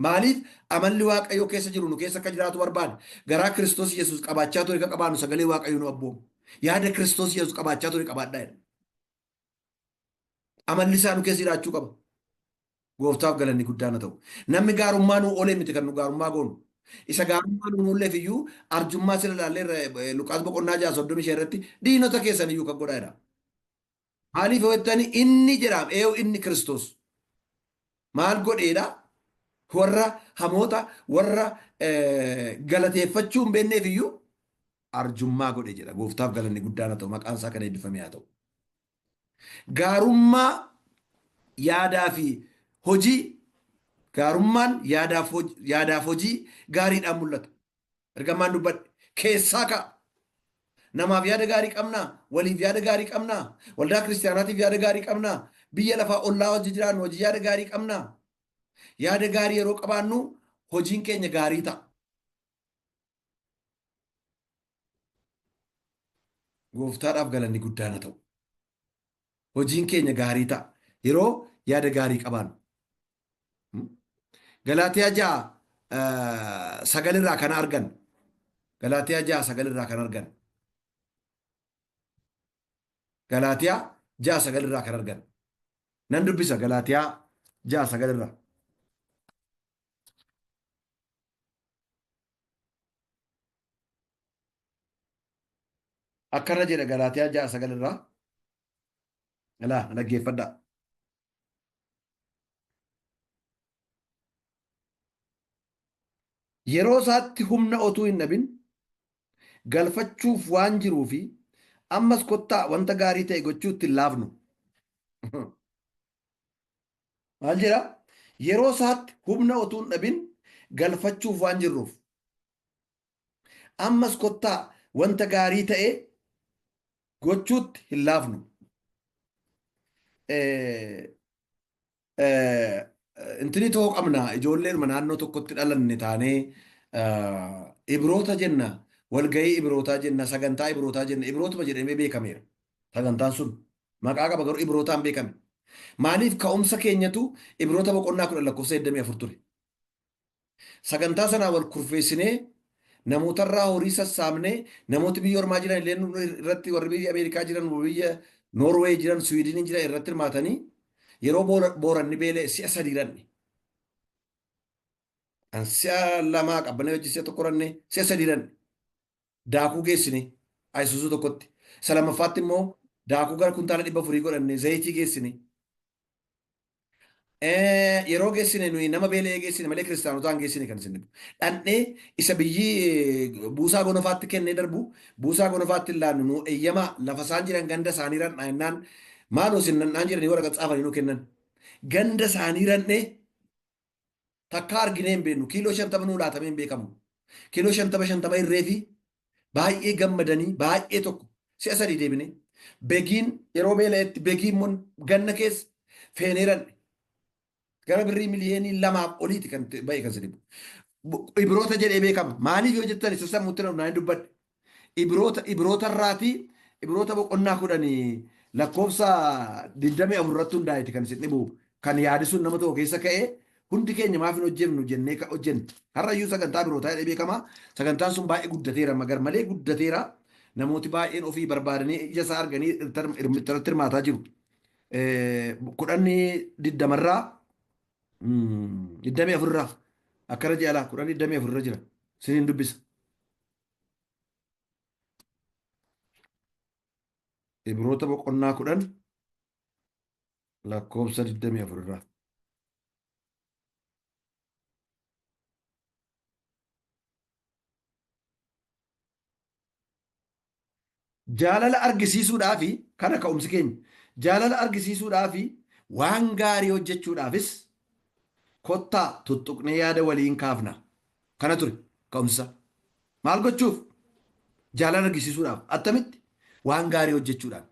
Maaliif amalli Waaqayyoo keessa jiru nu keessa akka jiraatu barbaada. Garaa Kiristoos Yesuus qabaachaa ture akka qabaannu sagalee Waaqayyoo nu abbooma. Yaada Kiristoos Yesuus qabaachaa ture qabaadhaa jedha. Amalli isaa nu keessa jiraachuu qaba. Gooftaaf galanni guddaan haa ta'u. Namni gaarummaa nuu oolee miti kan nu gaarummaa goonu. Isa gaarummaa nuun oolleef iyyuu arjummaa sila ilaallee Luqaas boqonnaa 6 35 irratti diinota keessan iyyuu kan godhaa jedha. Maaliif yoo jettani inni jedhaam eeyu inni Kiristoos. Maal godheedha? Warra hamoota warra galateeffachuu hin beekneef iyyuu arjummaa godhe jedha. Gooftaaf galanni guddaan haa ta'u. Maqaan isaa kan eebbifame haa ta'u. Gaarummaa yaadaa fi hojii gaarummaan yaadaaf hojii gaariidhaan mul'ata. Ergamaan dubbadhe keessaa ka'a. Namaaf yaada gaarii qabnaa? Waliif yaada gaarii qabnaa? Waldaa kiristaanaatiif yaada gaarii qabnaa? Biyya lafaa ollaa hojii jiraannu hojii yaada gaarii qabnaa? Yaada gaarii yeroo qabaannu hojiin keenya gaarii ta'a. Gooftaadhaaf galanni guddaan haa ta'u. Hojiin keenya gaarii ta'a. Yeroo yaada gaarii qabaannu. Galaatiyaa 6:9 irraa kana argan. Galaatiyaa 6:9 irraa kan argan. Galaatiyaa 6:9 irraa kan argan. Nan dubbisa Galaatiyaa 6:9 irraa. Akkana jedha Galaatiyaa 6:9 irraa. Ilaa dhaggeeffadhaa. Yeroo isaatti humna otuu hin dhabin galfachuuf waan jiruu fi ammas kottaa wanta gaarii ta'e gochuutti hin laafnu. Maal jedha? Yeroo isaatti humna otuu hin dhabin galfachuuf waan jirruuf. Ammas kottaa wanta gaarii ta'e gochuutti hin laafnu. Intini tokko qabna ijoolleedhuma naannoo tokkotti dhalanne taanee Ibroota jenna, walgahii Ibrootaa jenna, sagantaa Ibrootaa jenna, Ibrootuma jedhamee beekameera. Sagantaan sun maqaa qaba garuu Ibrootaan beekame. Maaliif ka'umsa keenyatu Ibroota boqonnaa 10 lakkoofsa 24 ture. Sagantaa sanaa wal kurfeessinee namootarraa horii sassaabnee namooti biyya ormaa jiran illee irratti warri biyya Ameerikaa jiran biyya Noorweey jiran Suwiidinii jiran irratti hirmaatanii yeroo booranni beela'e si'a sadii ranne. An si'a lamaa qabbanee hojii si'a tokko ranne si'a sadii ranne. Daakuu geessine Ayisuuzuu tokkotti. Isa lammaffaatti immoo daakuu gara kuntaala 400 godhanne zayitii geessine. Yeroo geessine nuyi nama beela'ee geessine malee kiristaanotaan geessine kan isin dhibu. Dhandhee isa biyyi buusaa gonofaatti kennee darbu buusaa gonofaatti hin laannu nu eeyyamaa lafa isaan jiran ganda isaanii randhaa jennaan maaloo isin nandhaan jiranii waraqaa tsaafanii nu kennan. Ganda isaanii randhee takkaa arginee hin beeknu kiiloo 50 nuu laatamee hin beekamu. Kiiloo 50 50 irree fi baay'ee gammadanii baay'ee tokko si'a sadii deebine. Begiin yeroo beela'etti begii immoo ganna keessa feenee ranne. Gara birrii miliyoonii lamaaf oliiti kan ba'e kan sadibu. Ibroota jedhee beekama. Maaliif yoo jettan isa sammuutti na dhufnaan dubbadhe. Ibroota Ibroota irraatii Ibroota boqonnaa 10 lakkoofsa 24 irratti hundaa'eeti kan isin dhibu. Kan yaadi sun nama tokko keessa ka'ee hundi keenya maaf hin hojjennu jennee ka hojjenne. Har'a iyyuu sagantaa Ibrootaa jedhee beekama. Sagantaan sun baay'ee guddateera amma gar malee guddateera. Namooti baay'een ofii barbaadanii ija isaa arganii irratti hirmaataa jiru. Kudhanni digdamarraa 24rraa akkana jedha laa kudhan 24rra jira. Siniin dubbisa. Ibroota boqonnaa 10 lakkoofsa 24 irraa. Jaalala argisiisuudhaafi kana ka'umsi keenya. Jaalala argisiisuudhaafi waan gaarii hojjechuudhaafis kottaa tuttuqnee yaada waliin kaafna. Kana ture ka'umsa. Maal gochuuf? Jaalala argisiisuudhaaf. Attamitti? Waan gaarii hojjechuudhaan.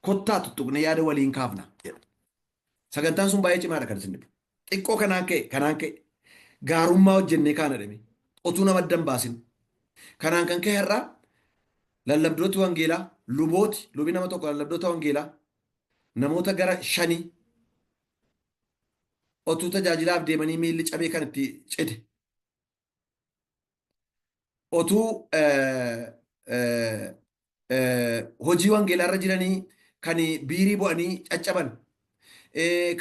Kottaa tuttuqnee yaada waliin kaafna jedha. Sagantaan sun baay'ee cimaadha kan isin dhibu. Xiqqoo kanaan ka'e kanaan ka'e gaarummaa hojjennee kaana dhame otuu nama adda hin baasin. Kanaan kan ka'e har'a lallabdooti wangeelaa lubooti lubi nama tokko lallabdoota wangeelaa namoota gara shanii otuu tajaajilaaf deemanii miilli cabee kan itti cite otuu hojii wangeelaa irra jiranii kan biirii bu'anii caccaban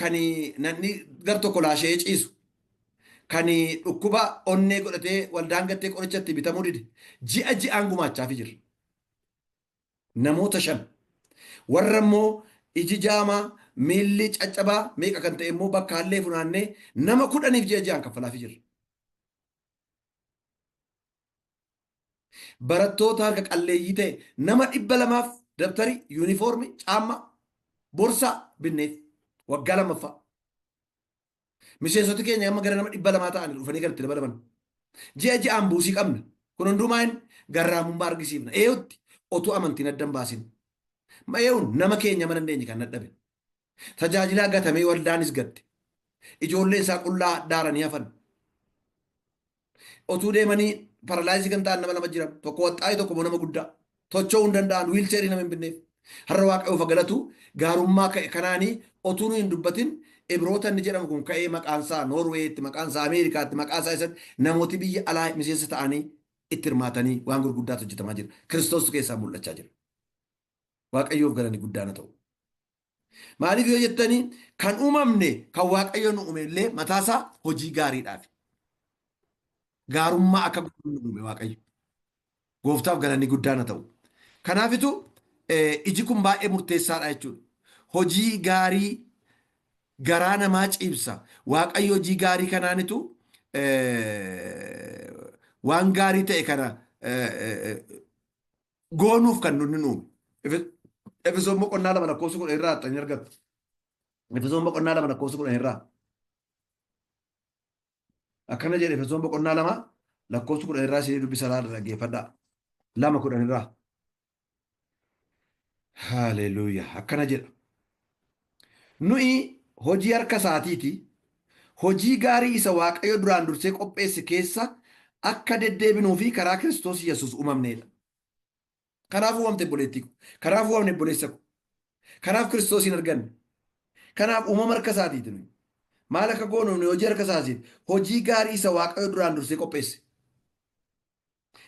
kan namni gar tokko laasha'ee ciisu kan dhukkuba onnee godhatee waldaan gattee qoricha itti bitamuu dide ji'a ji'aan gumaachaafi jira. Namoota shan. Warra immoo iji jaamaa miilli caccabaa meeqa kan ta'e immoo bakka hallee funaannee nama 10f ji'a ji'aan kaffalaafi jirra. Barattoota harka qalleeyyii ta'e nama 200f dabtarii, yuunifoormii, caammaa, borsaa binneef waggaa lammaffaa. Miseensoti keenya amma gara nama 200 ta'an dhufanii kan itti dabalaman. Ji'a ji'aan buusii qabna. Kun hundumaa inni garraamummaa argisiifna. Eeyutti otuu amantiin adda hin baasin. Eeyuun nama keenya mana dandeenye kan dadhabe. Tajaajilaa gatamee waldaanis gatte. Ijoolleen isaa qullaa daaranii hafan. Otuu deemanii paralaayizii kan ta'an nama lama jira. Tokko waxxaa'ee tokko immoo nama guddaa. Tocho'uu hin danda'an wiilcheerii nama hin binneef. Har'a Waaqayyoof haa galatu gaarummaa ka'e kanaanii otuu nu hin dubbatin Ibroota inni jedhamu kun ka'ee maqaan isaa Noorweeyitti, maqaan isaa Ameerikaatti, maqaa isaa isatti namooti biyya alaa miseensa ta'anii itti hirmaatanii waan gurguddaatu hojjetamaa jira. Kiristoostu keessaa mul'achaa jira. Waaqayyoof galanni guddaan haa ta'u. Maaliif yoo jettanii kan uumamne kan Waaqayyo nu uume illee mataasaa hojii gaariidhaaf. Gaarummaa akka godhu nu uume Waaqayyo. Gooftaaf galanni guddaan haa ta'u. Kanaafitu iji kun baay'ee murteessaadha jechuudha. Hojii gaarii garaa namaa ciibsa. Waaqayyo hojii gaarii kanaanitu waan gaarii ta'e kana goonuuf kan nunni nu uume. Efesoon boqonnaa 2 lakkoofsa 10 irraa haxxanii argattu. Efesoon boqonnaa 2 lakkoofsa 10 irraa. Akkana jedhe Efesoon boqonnaa 2 lakkoofsa 10 irraa isinii dubbisa laala dhaggeeffadhaa. 2 10 irraa. Haleluuyaa. Akkana jedha. Nuyi hojii harka isaatiiti. Hojii gaarii isa Waaqayyo duraan dursee qopheesse keessa akka deddeebinuu fi karaa Kiristoos Yesuus uumamneedha. Kanaaf uumamte obboleettii ko. Kanaaf uumamne obboleessa ko. Kanaaf Kiristoosiin arganne. Kanaaf uumama harka isaatiiti nuyi. Maal akka goonu nuyi hojii harka isaatiiti. Hojii gaarii isa Waaqayyo duraan dursee qopheesse.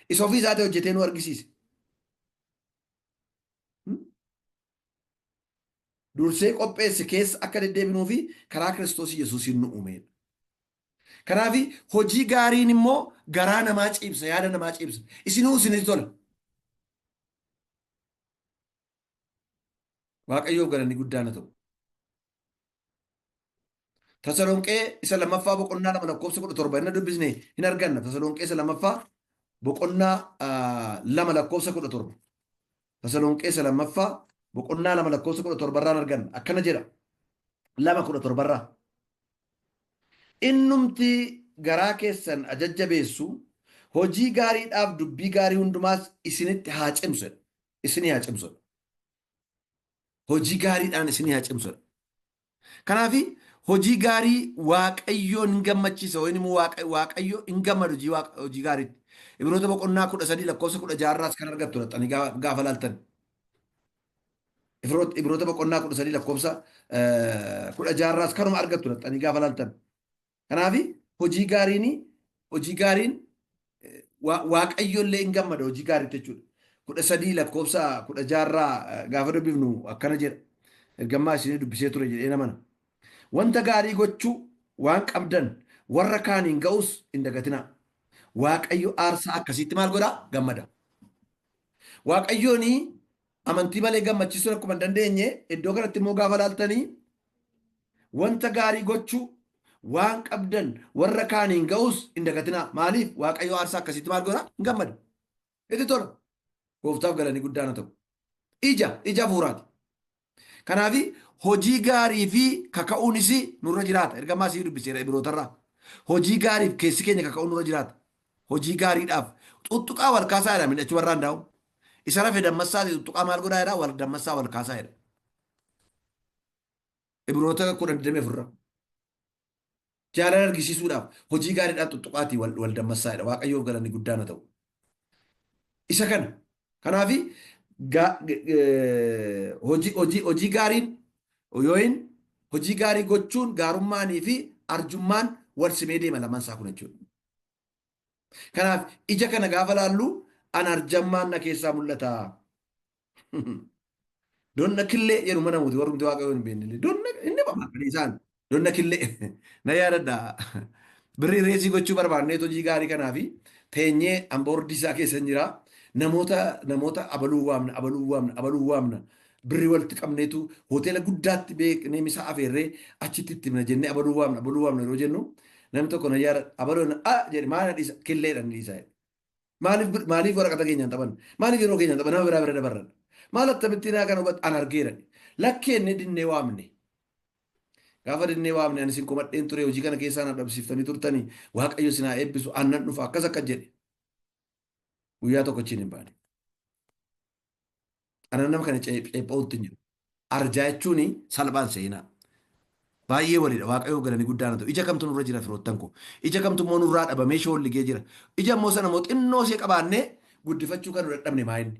Isa ofii isaatii hojjetee nu argisiise. Dursee qopheesse keessa akka deddeebinuu fi karaa Kiristoos Yesuusiin nu uumeedha. Kanaaf hojii gaariin immoo garaa namaa ciibsa, yaada namaa ciibsa. Isinuu isinitti tola. Waaqayyoof galanni guddaan haa ta'u. Tasalonqee isa lammaffaa boqonnaa 2 lakkoofsa 17 inni dubbisne hin arganna. Tasalonqee isa lammaffaa boqonnaa 2 lakkoofsa 17. Tasalonqee isa lammaffaa boqonnaa 2 lakkoofsa 17 irraan arganna. Akkana jedha. 2 17 irraa. Innumti garaa keessan ajajjabeessu hojii gaariidhaaf dubbii gaarii hundumaas isinitti haa cimsu. Isinii haa cimsu. Hojii gaariidhaan isinii haa cimsu. Kanaaf hojii gaarii Waaqayyoon hin gammachiisa yookiin immoo Waaqayyo hin gammadu hojii gaariitti. Ibroota boqonnaa 13 lakkoofsa 16 irraas kan argattu dhaqxanii gaafa laaltan. Ibroota boqonnaa 13 lakkoofsa 16 irraas kanuma argattu dhaqxanii gaafa laaltan. Kanaaf hojii gaariin hojii gaariin Waaqayyo illee hin gammada hojii gaariitti jechuudha. 13 lakkoofsa 16 irraa gaafa dubbifnu akkana jedha. Ergammaa isinii dubbisee ture jedhee namana. Wanta gaarii gochuu waan qabdan warra kaaniin ga'us hin dagatinaa. Waaqayyo aarsaa akkasiitti maal godhaa? Gammada. Waaqayyoon amantii malee gammachiisuun akkuma hin dandeenye iddoo kanatti immoo gaafa laaltanii wanta gaarii gochuu waan qabdan warra kaaniin ga'us hin dagatinaa. Maaliif? Waaqayyo aarsaa akkasiitti maal godha? Hin gammada. Itti tola. Gooftaaf galanii guddaan haa ta'u. Ija, ija hafuuraati. Kanaaf hojii gaarii fi kaka'uunis nurra jiraata. Ergamaa sii dubbiseera Ibrootarraa. Hojii gaariif keessi keenya kaka'uun nurra jiraata. Hojii gaariidhaaf xuxxuqaa wal kaasaa jedha midhachi warraan daa'u. Isa rafe dammassaa xuxxuqaa maal godhaa jedha wal dammassaa wal kaasaa jedha. Ibroota 10:24 irra. Jaalala argisiisuudhaaf hojii gaariidhaan xuxxuqaatii wal dammassaa jedha. Waaqayyoof galanni guddaan haa ta'u. Isa kana. Kanaaf hojii gaariin yookiin hojii gaarii gochuun gaarummaanii fi arjummaan wal simee deema lamaan isaa kun jechuudha. Kanaaf ija kana gaafa laallu an arjammaan na keessaa mul'ata. Donna killee jedhu mana muti warrumti waaqayyoon hin beekne. Donna inni bama kan isaan donna killee na yaadadha. Birrii reesii gochuu barbaannee hojii gaarii kanaa fi teenyee an boordii isaa keessa hin jira. Namoota namoota abaluu waamna abaluu waamna abaluu waamna birrii walitti qabneetu hoteela guddaatti beeknee misaa afeerree achitti itti himna jennee abaluu waamna abaluu waamna yeroo jennu namni tokko na yaadadha abaluu a jedhe maal na dhiisa killeedha ni dhiisa jedhe. Maaliif maaliif waraqata keenyaan taphanna? Maaliif yeroo keenyaan taphanna? Nama biraa bira dabarran. Maal akkamittiin haa kana hubattu? An argeera. Lakkeenne dinnee waamne. Gaafa dinnee waamne ani isin komadheen ture hojii kana keessaa na dhabsiiftanii turtanii Waaqayyo isin haa eebbisu annan dhufa akkas akkas jedhe. Guyyaa tokko achiin hin baane. Ana nama kana ceepha'uutti hin jiru. Arjaa jechuun salphaan seenaa. Baay'ee waliidha. Waaqayyoo galanii guddaan haa ta'u. Ija kamtu nurra jira firoottan koo. Ija kamtu immoo nurraa dhabamee shoolligee jira. Ija immoo sana immoo xinnoo ishee qabaannee guddifachuu kan nu dadhabne maa inni.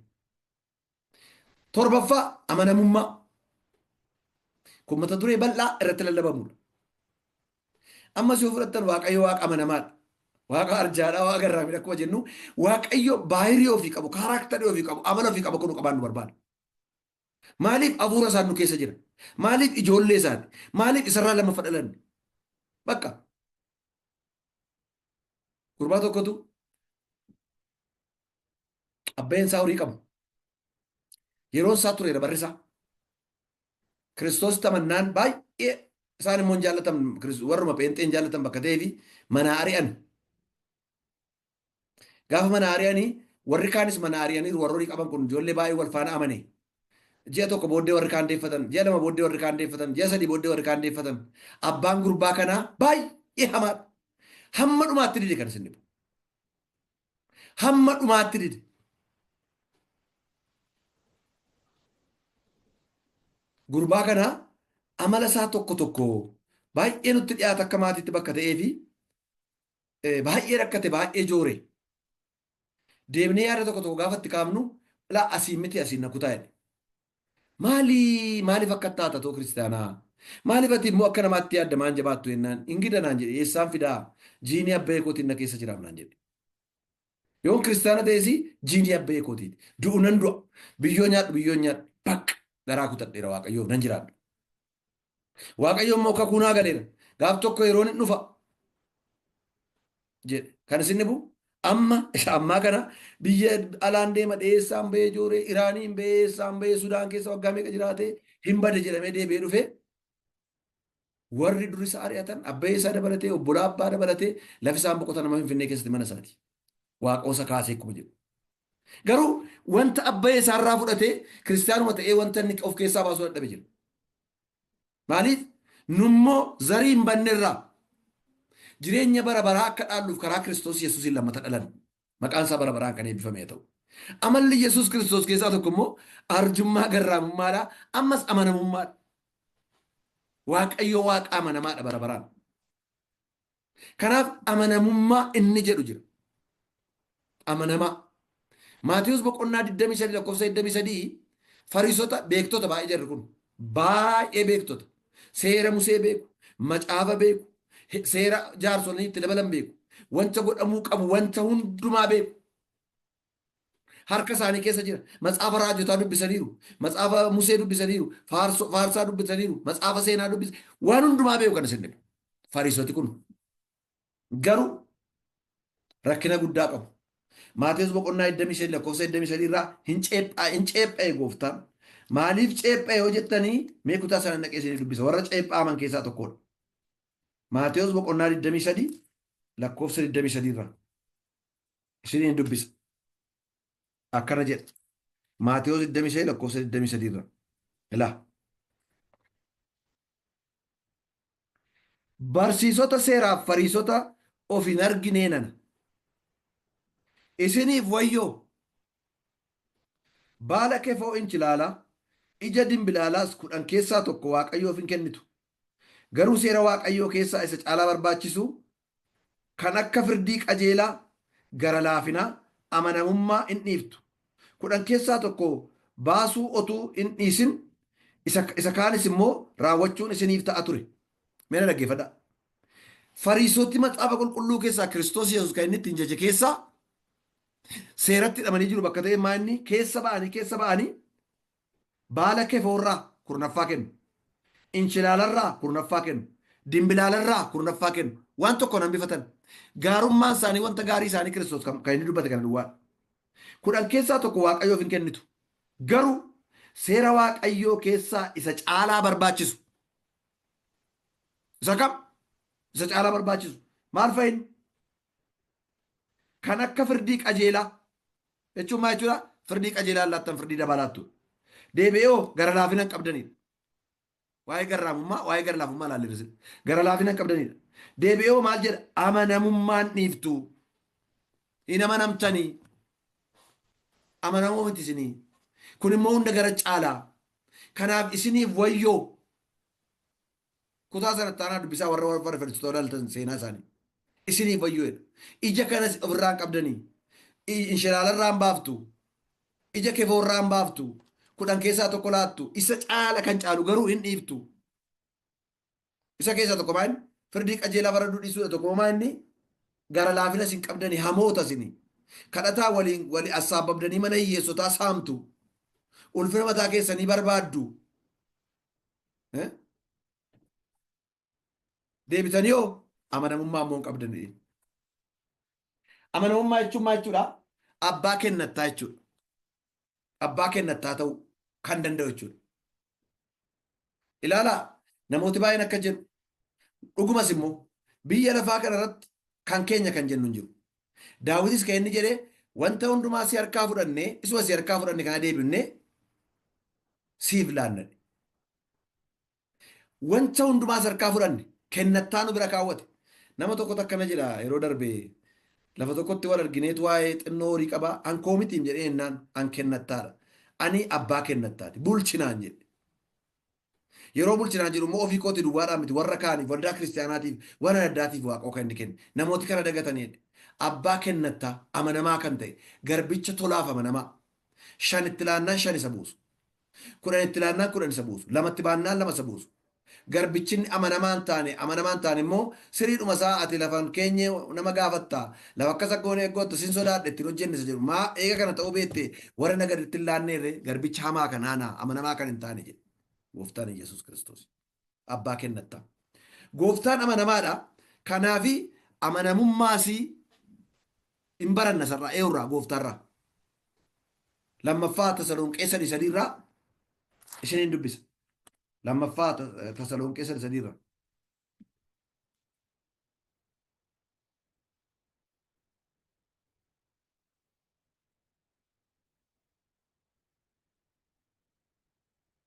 Torbaffaa amanamummaa. Kun mata duree bal'aa irratti lallabamudha. Ammas yoo fudhattan Waaqayyo Waaqa amanamaadha. Waaqa arjaadha, Waaqa garraamiidha akkuma jennu Waaqayyo baahirii ofii qabu, kaaraaktarii ofii qabu, amala ofii qabu akka nu qabaannu barbaada. Maaliif hafuura isaan nu keessa jira? Maaliif ijoollee isaati? Maaliif isarraa lammaffaa dhalanne? Bakka. Gurbaa tokkotu abbeen isaa horii qabu. Yeroon isaa tureera barri isaa. Kiristoositti amannaan baay'ee isaan immoo hin jaallatan warruma pheenxee hin jaallatan bakka ta'eefi manaa ari'an. Gaafa manaa ari'anii warri kaanis manaa ari'aniiru warri horii qaban kun ijoollee baay'ee wal faana amane. Ji'a tokko booddee warri kaan deeffatan, ji'a lama booddee warri kaan deeffatan, ji'a sadii booddee warri kaan deeffatan. Abbaan gurbaa kanaa baay'ee hamaadha. Hamma dhumaatti dide kan isin dhibu. Hamma dhumaatti dide. Gurbaa kana Amala isaa tokko tokko baay'ee nutti dhiyaata akka maatiitti bakka ta'ee fi baay'ee rakkate, baay'ee joore. Deemnee yaada tokko tokko gaafa itti kaafnu, laa asiin miti, asiin na kutaa jedhe. Maali, maaliif akka taata too kiristaanaa? Maaliif ati immoo akka namaatti yaadda, maan jabaattu jennaan, ingida naan jedhe, eessaan fidaa, jiinii abbee kootiin na keessa jiraaf naan jedhe. Yoon kiristaana ta'es jiinii abbee kootiiti. Du'u nan du'a. Biyyoo nyaadhu, biyyoo nyaadhu. Bakka garaa kutadheera, Waaqayyoof nan jiraadha. Waaqayyo immoo kakuu naa galeera. Gaaf tokko yeroon hin dhufa jedhe. Kan isin dhibu amma isa ammaa kana biyya alaan deema, dheessaan bahee jooree, Iraaniin bahee, eessaan bahee, Sudaan keessa waggaa meeqa jiraatee, hin bade jedhamee deebi'ee dhufee, warri dur isa ari'atan abbaa isaa dabalatee, obbolaa abbaa dabalatee, lafi isaan boqotan nama Finfinnee keessatti mana isaati. Waaqoosa kaasee akkuma jedhu. Garuu wanta abbaa isaarraa fudhatee kiristaanuma ta'ee wanta inni of keessaa baasuu dadhabe jira. Maaliif? Nummoo zarii hin bannerraa jireenya bara baraa akka dhaalluuf karaa Kiristoos Yesuusiin lammata dhalan. Maqaan isaa bara baraan kan eebbifame haa ta'u. Amalli Yesuus Kiristoos keessaa tokko immoo arjummaa, garraamummaadha. Ammas amanamummaadha. Waaqayyo Waaqa amanamaadha bara baraan. Kanaaf amanamummaa inni jedhu jira. Amanamaa. Maatiyus boqonnaa 23 lakkoofsa 23, Fariisota beektota baay'ee, jarri kun baay'ee beektota. Seera Musee beeku, macaafa beeku, seera jaarsolii itti dabalan beeku, wanta godhamuu qabu wanta hundumaa beeku. Harka isaanii keessa jira. Macaafa raajotaa dubbisaniiru, macaafa Musee dubbisaniiru, faarsaa dubbisaniiru, macaafa seenaa dubbis, waan hundumaa beeku kan isin dhibu. Fariisoti kun garuu rakkina guddaa qabu. Maatewos boqonnaa 25 lakkoofsa 23 irraa hin ceephaa, hin ceepha'e gooftaan. Maaliif ceepha'e yoo jettanii, mee kutaa sana naqee isinii dubbisa. Warra ceephaaman keessaa tokkodha. Maatewos boqonnaa 23 lakkoofsa 23 irraa isiniin dubbisa. Akkana jedha. Maatewos 23 lakkoofsa 23 irraa. Ilaa. Barsiisota seeraaf fariisota of hin arginee nana. Isiniif wayyoo! Baala kefoo inchilaalaa, ija dimbilaalaas 10 keessaa tokko Waaqayyoof in kennitu. Garuu seera Waaqayyoo keessaa isa caalaa barbaachisu kan akka firdii qajeelaa, gara laafinaa, amanamummaa in dhiiftu. 10 keessaa tokko baasuu otuu hin dhiisin isa kaanis immoo raawwachuun isiniif ta'a ture. Mee na dhaggeeffadhaa. Fariisoti macaafa qulqulluu keessaa Kiristoos Yesuus kan inni ittiin jaje keessaa seeratti hidhamanii jiru bakka ta'e, maa inni keessa ba'anii baala kefoorraa kurnaffaa kennu. Inchilaalarraa kurnaffaa kennu. Dimbilaalarraa kurnaffaa kennu. Waan tokko hambifatan. Gaarummaan isaanii, wanta gaarii isaanii Kiristoos kan inni dubbate kana duwwaadha. 10 keessaa tokko Waaqayyoof hin kennitu. Garuu seera Waaqayyoo keessaa isa caalaa barbaachisu. Isa kam? Isa caalaa barbaachisu. Maal fa'in? Kan akka firdii qajeelaa. Jechuun maal jechuudha? Firdii qajeelaa laattan, firdii dabalaattu. Deebi'ee hoo gara laafina hin qabdanidha. Waa'ee garraamummaa, waa'ee gara laafummaa ilaalleerra. Gara laafina hin qabdanidha. Deebi'ee hoo maal jedha? Amanamummaan dhiiftu. Hin amanamtanii. Amanamoo miti isinii. Kun immoo hunda gara caalaa. Kanaaf isiniif wayyoo. Kutaa sanatti aanaa dubbisaa, warra warra fariisota ilaaltan seenaa isaanii. Isiniif wayyoo jedha. Ija kanas ofirraa hin qabdanii. Inshilaalarraa hin baaftu. Ija kefoorraa hin baaftu. 10 keessaa tokko laattu. Isa caala kan caalu garuu hin dhiiftu. Isa keessaa tokko maal? Firdii qajeelaa faraduu dhiisuudha. Tokko maa inni gara laafinas hin qabdanii, hamoota isinii. Kadhataa waliin wali assaabbabdanii mana hiyyeessotaa saamtu. Ulfina mataa keessanii barbaaddu. Eh? Deebitanii hoo amanamummaa immoo hin qabdanii. Amanamummaa jechuun maal jechuudha? Abbaa kennattaa jechuudha. Abbaa kennattaa ta'uu kan danda'u jechuudha. Ilaalaa, namooti baay'een akka jedhu, dhugumas immoo biyya lafaa kana irratti kan keenya kan jennu hin jiru. Daawitis kan inni jedhee, wanta hundumaa si harkaa fudhannee, isuma si harkaa fudhanne kana deebifnee siif laanna. Wanta hundumaa si harkaa fudhanne, kennattaa nu bira kaawwate. Nama tokkotu akkana jedha, yeroo darbe lafa tokkotti wal argineetu waa'ee xinnoo horii qabaa, an koo mitiim jedhee jennaan, an kennattaadha. Ani abbaa kennattaati. Bulchinaan jedhe. Yeroo bulchinaan jedhu immoo ofii kooti duwwaadhaan miti warra kaaniif waldaa kiristaanaatiif warra addaatiif waaqoo kan inni kenne. Namooti kana dagataniidha. Abbaa kennattaa amanamaa kan ta'e garbicha tolaaf amanamaa. 5 itti laannaan 5 isa buusu. 10 itti laannaan 10 isa buusu. 2tti baannaan 2 isa buusu. Garbichinni amanamaa hin taane amanamaa hin taane immoo siriidhuma isaa ati lafan keenye nama gaafatta lafa akkas akka goone eeggotta sin sodaadhe ittiin hojjenne isa jedhu maa eega kana ta'uu beekte warra na gaditti hin laanneerre garbicha hamaa kan haanaa amanamaa kan hin taane jedhe gooftaan Yesuus Kiristoos abbaa kennatta. Gooftaan amanamaadha. Kanaafi amanamummaasii hin baranna isarraa eenyurraa gooftaarraa. Lammaffaa Tasalonqee 3:3 irraa isiniin dubbisa. Lammaffaa Tasalonqee 3:3 irraa.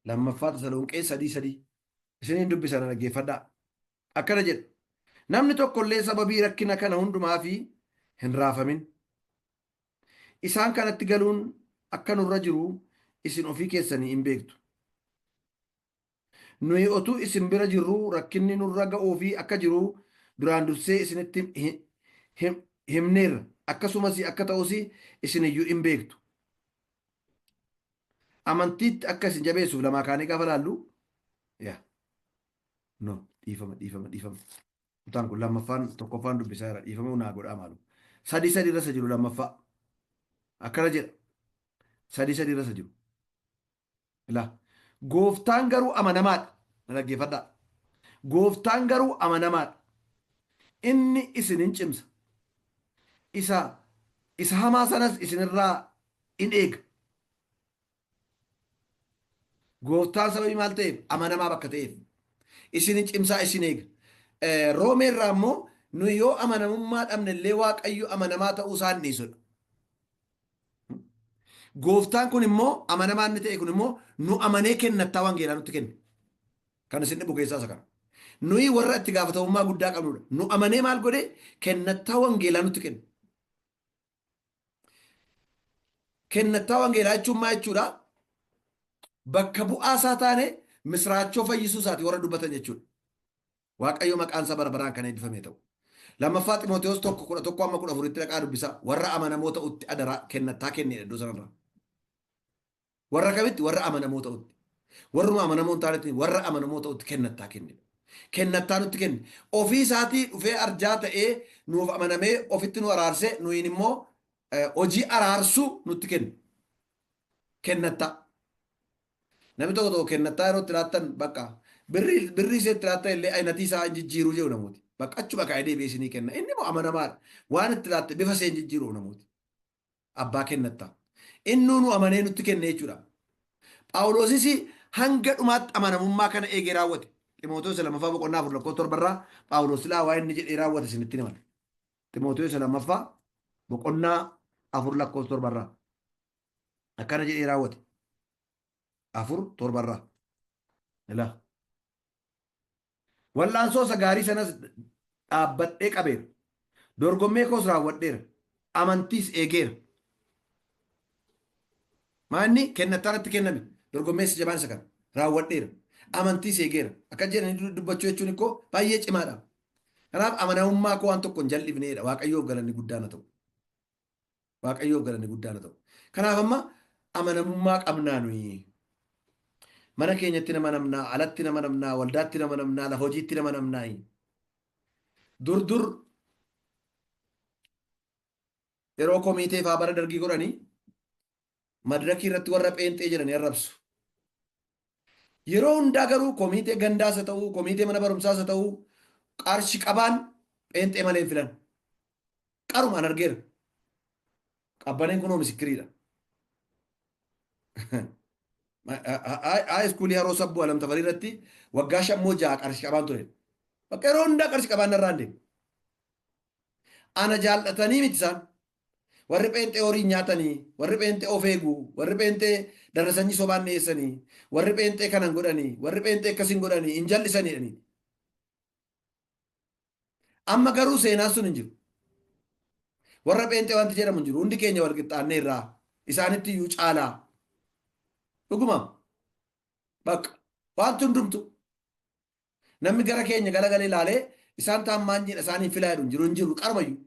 Lammaffaa Tasalonqee 3:3 isiniin dubbisa na dhaggeeffadhaa. Akkana jedha. Namni tokko illee sababii rakkina kana hundumaa fi hin raafamin. Isaan kanatti galuun akka nurra jiru isin ofii keessanii in beektu. Nuyi otuu isin bira jirruu rakkinni nurra ga'uufii akka jiru duraan dursee isinitti himneerra, akkasumas akka ta'us isin iyyuu in beektu. Amantiitti akka isin jabeessuuf lamaa kaanee gaafa laallu, yaa no dhiifama dhiifama dhiifama. Kutaan kun lammaffaan tokkoffaan dubbisaa jira. Dhiifama naa godhaa maalu. 3:3 irra isa jiru lammaffaa. Akkana jedha. 3:3 irra isa jiru. Ilaa. Gooftaan garuu amanamaadha. Na dhaggeeffadhaa. Gooftaan garuu amanamaadha. Inni isin hin cimsa. Isa isa hamaa sanas isinirraa in eega. Gooftaan sababii maal ta'eef? Amanamaa bakka ta'eef. Isin hin cimsaa isin eega. Roomee irraa immoo nu yoo amanamummaa dhabne illee Waaqayyo amanamaa ta'uu isaa hin dhiisudha. Gooftaan kun immoo amanamaa inni ta'e kun immoo nu amanee kennattaa wangeelaa nutti kenne. Kan isin dhibu keessaa isa kana. Nuyi warra itti gaafatamummaa guddaa qabnudha. Nu amanee maal godhe? Kennattaa wangeelaa nutti kenne. Kennattaa wangeelaa jechuun maal jechuudha? Bakka bu'aa isaa taane misraachoo fayyisuu isaati warra dubbatan jechuudha. Waaqayyo maqaan isaa bara baraan kan eebbifame ta'u. Lammaffaa Ximootewoos 1:11 amma 14tti dhaqaa dubbisaa. Warra amanamoo ta'utti adaraa kennattaa kennedha iddoo sanarraa. Warra kamitti? Warra amanamoo ta'utti. Warruma amanamoo hin taanetti warra amanamoo ta'utti kennattaa kenne. Kennattaa nutti kenne. Ofii isaatii dhufee arjaa ta'ee nuuf amanamee ofitti nu araarsee nuyin immoo hojii araarsuu nutti kenne. Kennattaa. Namni tokko tokko kennattaa yeroo itti laattan bakka birrii birrii ishee itti laattan illee ayinatii isaa hin jijjiiruu jedhu namooti. Bakka achuma kaa'ee deebi'ee isinii kenna. Inni immoo amanamaadha. Waan itti laatte bifa ishee hin jijjiiru namooti. Abbaa kennatta. Innuu nu amanee nutti kenne jechuudha. Phaawulosis hanga dhumaatti amanamummaa kana eegee raawwate. Ximootewoos lammaffaa boqonnaa 4 lakkoofsa 7 irraa Phaawulos silaa waa inni jedhee raawwate isinitti himan. Ximootewoos lammaffaa boqonnaa 4 lakkoofsa 7 irraa akkana jedhee raawwate. 4 7 irraa. Ilaa. Wal'aansoo isa gaarii sanas dhaabbadhee qabeera. Dorgommee koos raawwadheera. Amantiis eegeera. Maanni kennattaa natti kenname. Dorgommee isa jabaan isa kana. Raawwadheera. Amantiis eegeera. Akka jedhanii dubbachuu jechuun ikkoo baay'ee cimaadha. Kanaaf amanamummaa koo waan tokko hin jal'ifneedha. Waaqayyoof galanni guddaan haa ta'u. Waaqayyoof galanni guddaan haa ta'u. Kanaaf amma amanamummaa qabnaa nuyi. Mana keenyatti nama namnaa, alatti nama namnaa, waldaatti nama namnaa, lafa hojiitti nama namnaa. Dur dur yeroo komiitee faa bara dargii godhanii madrakii irratti warra pheenxee jedhanii arrabsu. Yeroo hundaa garuu komiitee gandaas haa ta'uu, komiitee mana barumsaas haa ta'uu, qarshi qabaan pheenxee malee hin filan. Qarumaan argeera. Qabbaneen kunoo misikiriidha. Haa iskuulii Haroo Sabbuu Alam Tafarii irratti waggaa 5 moo 6 qarshi qabaan ture. Bakka yeroo hundaa qarshi qabaan narraa hin deemu. Ana jaallatanii miti isaan. Warri pheenxee horii nyaatanii, warri pheenxee of eegu, warri pheenxee darasanyii sobaan dhiyeessanii, warri pheenxee kanan godhanii, warri pheenxee akkasiin godhanii hin jal'isanii jedhanii. Amma garuu seenaan sun hin jiru. Warra pheenxee wanti jedhamu hin jiru. Hundi keenya wal qixxaannee irraa isaanitti iyyuu caalaa. Dhuguma. Bakka wanti hundumtu. Namni gara keenya galagalee ilaalee isaan taammaanyiidha isaaniin filaa jedhu hin jiru hin jiru qarumayyuu.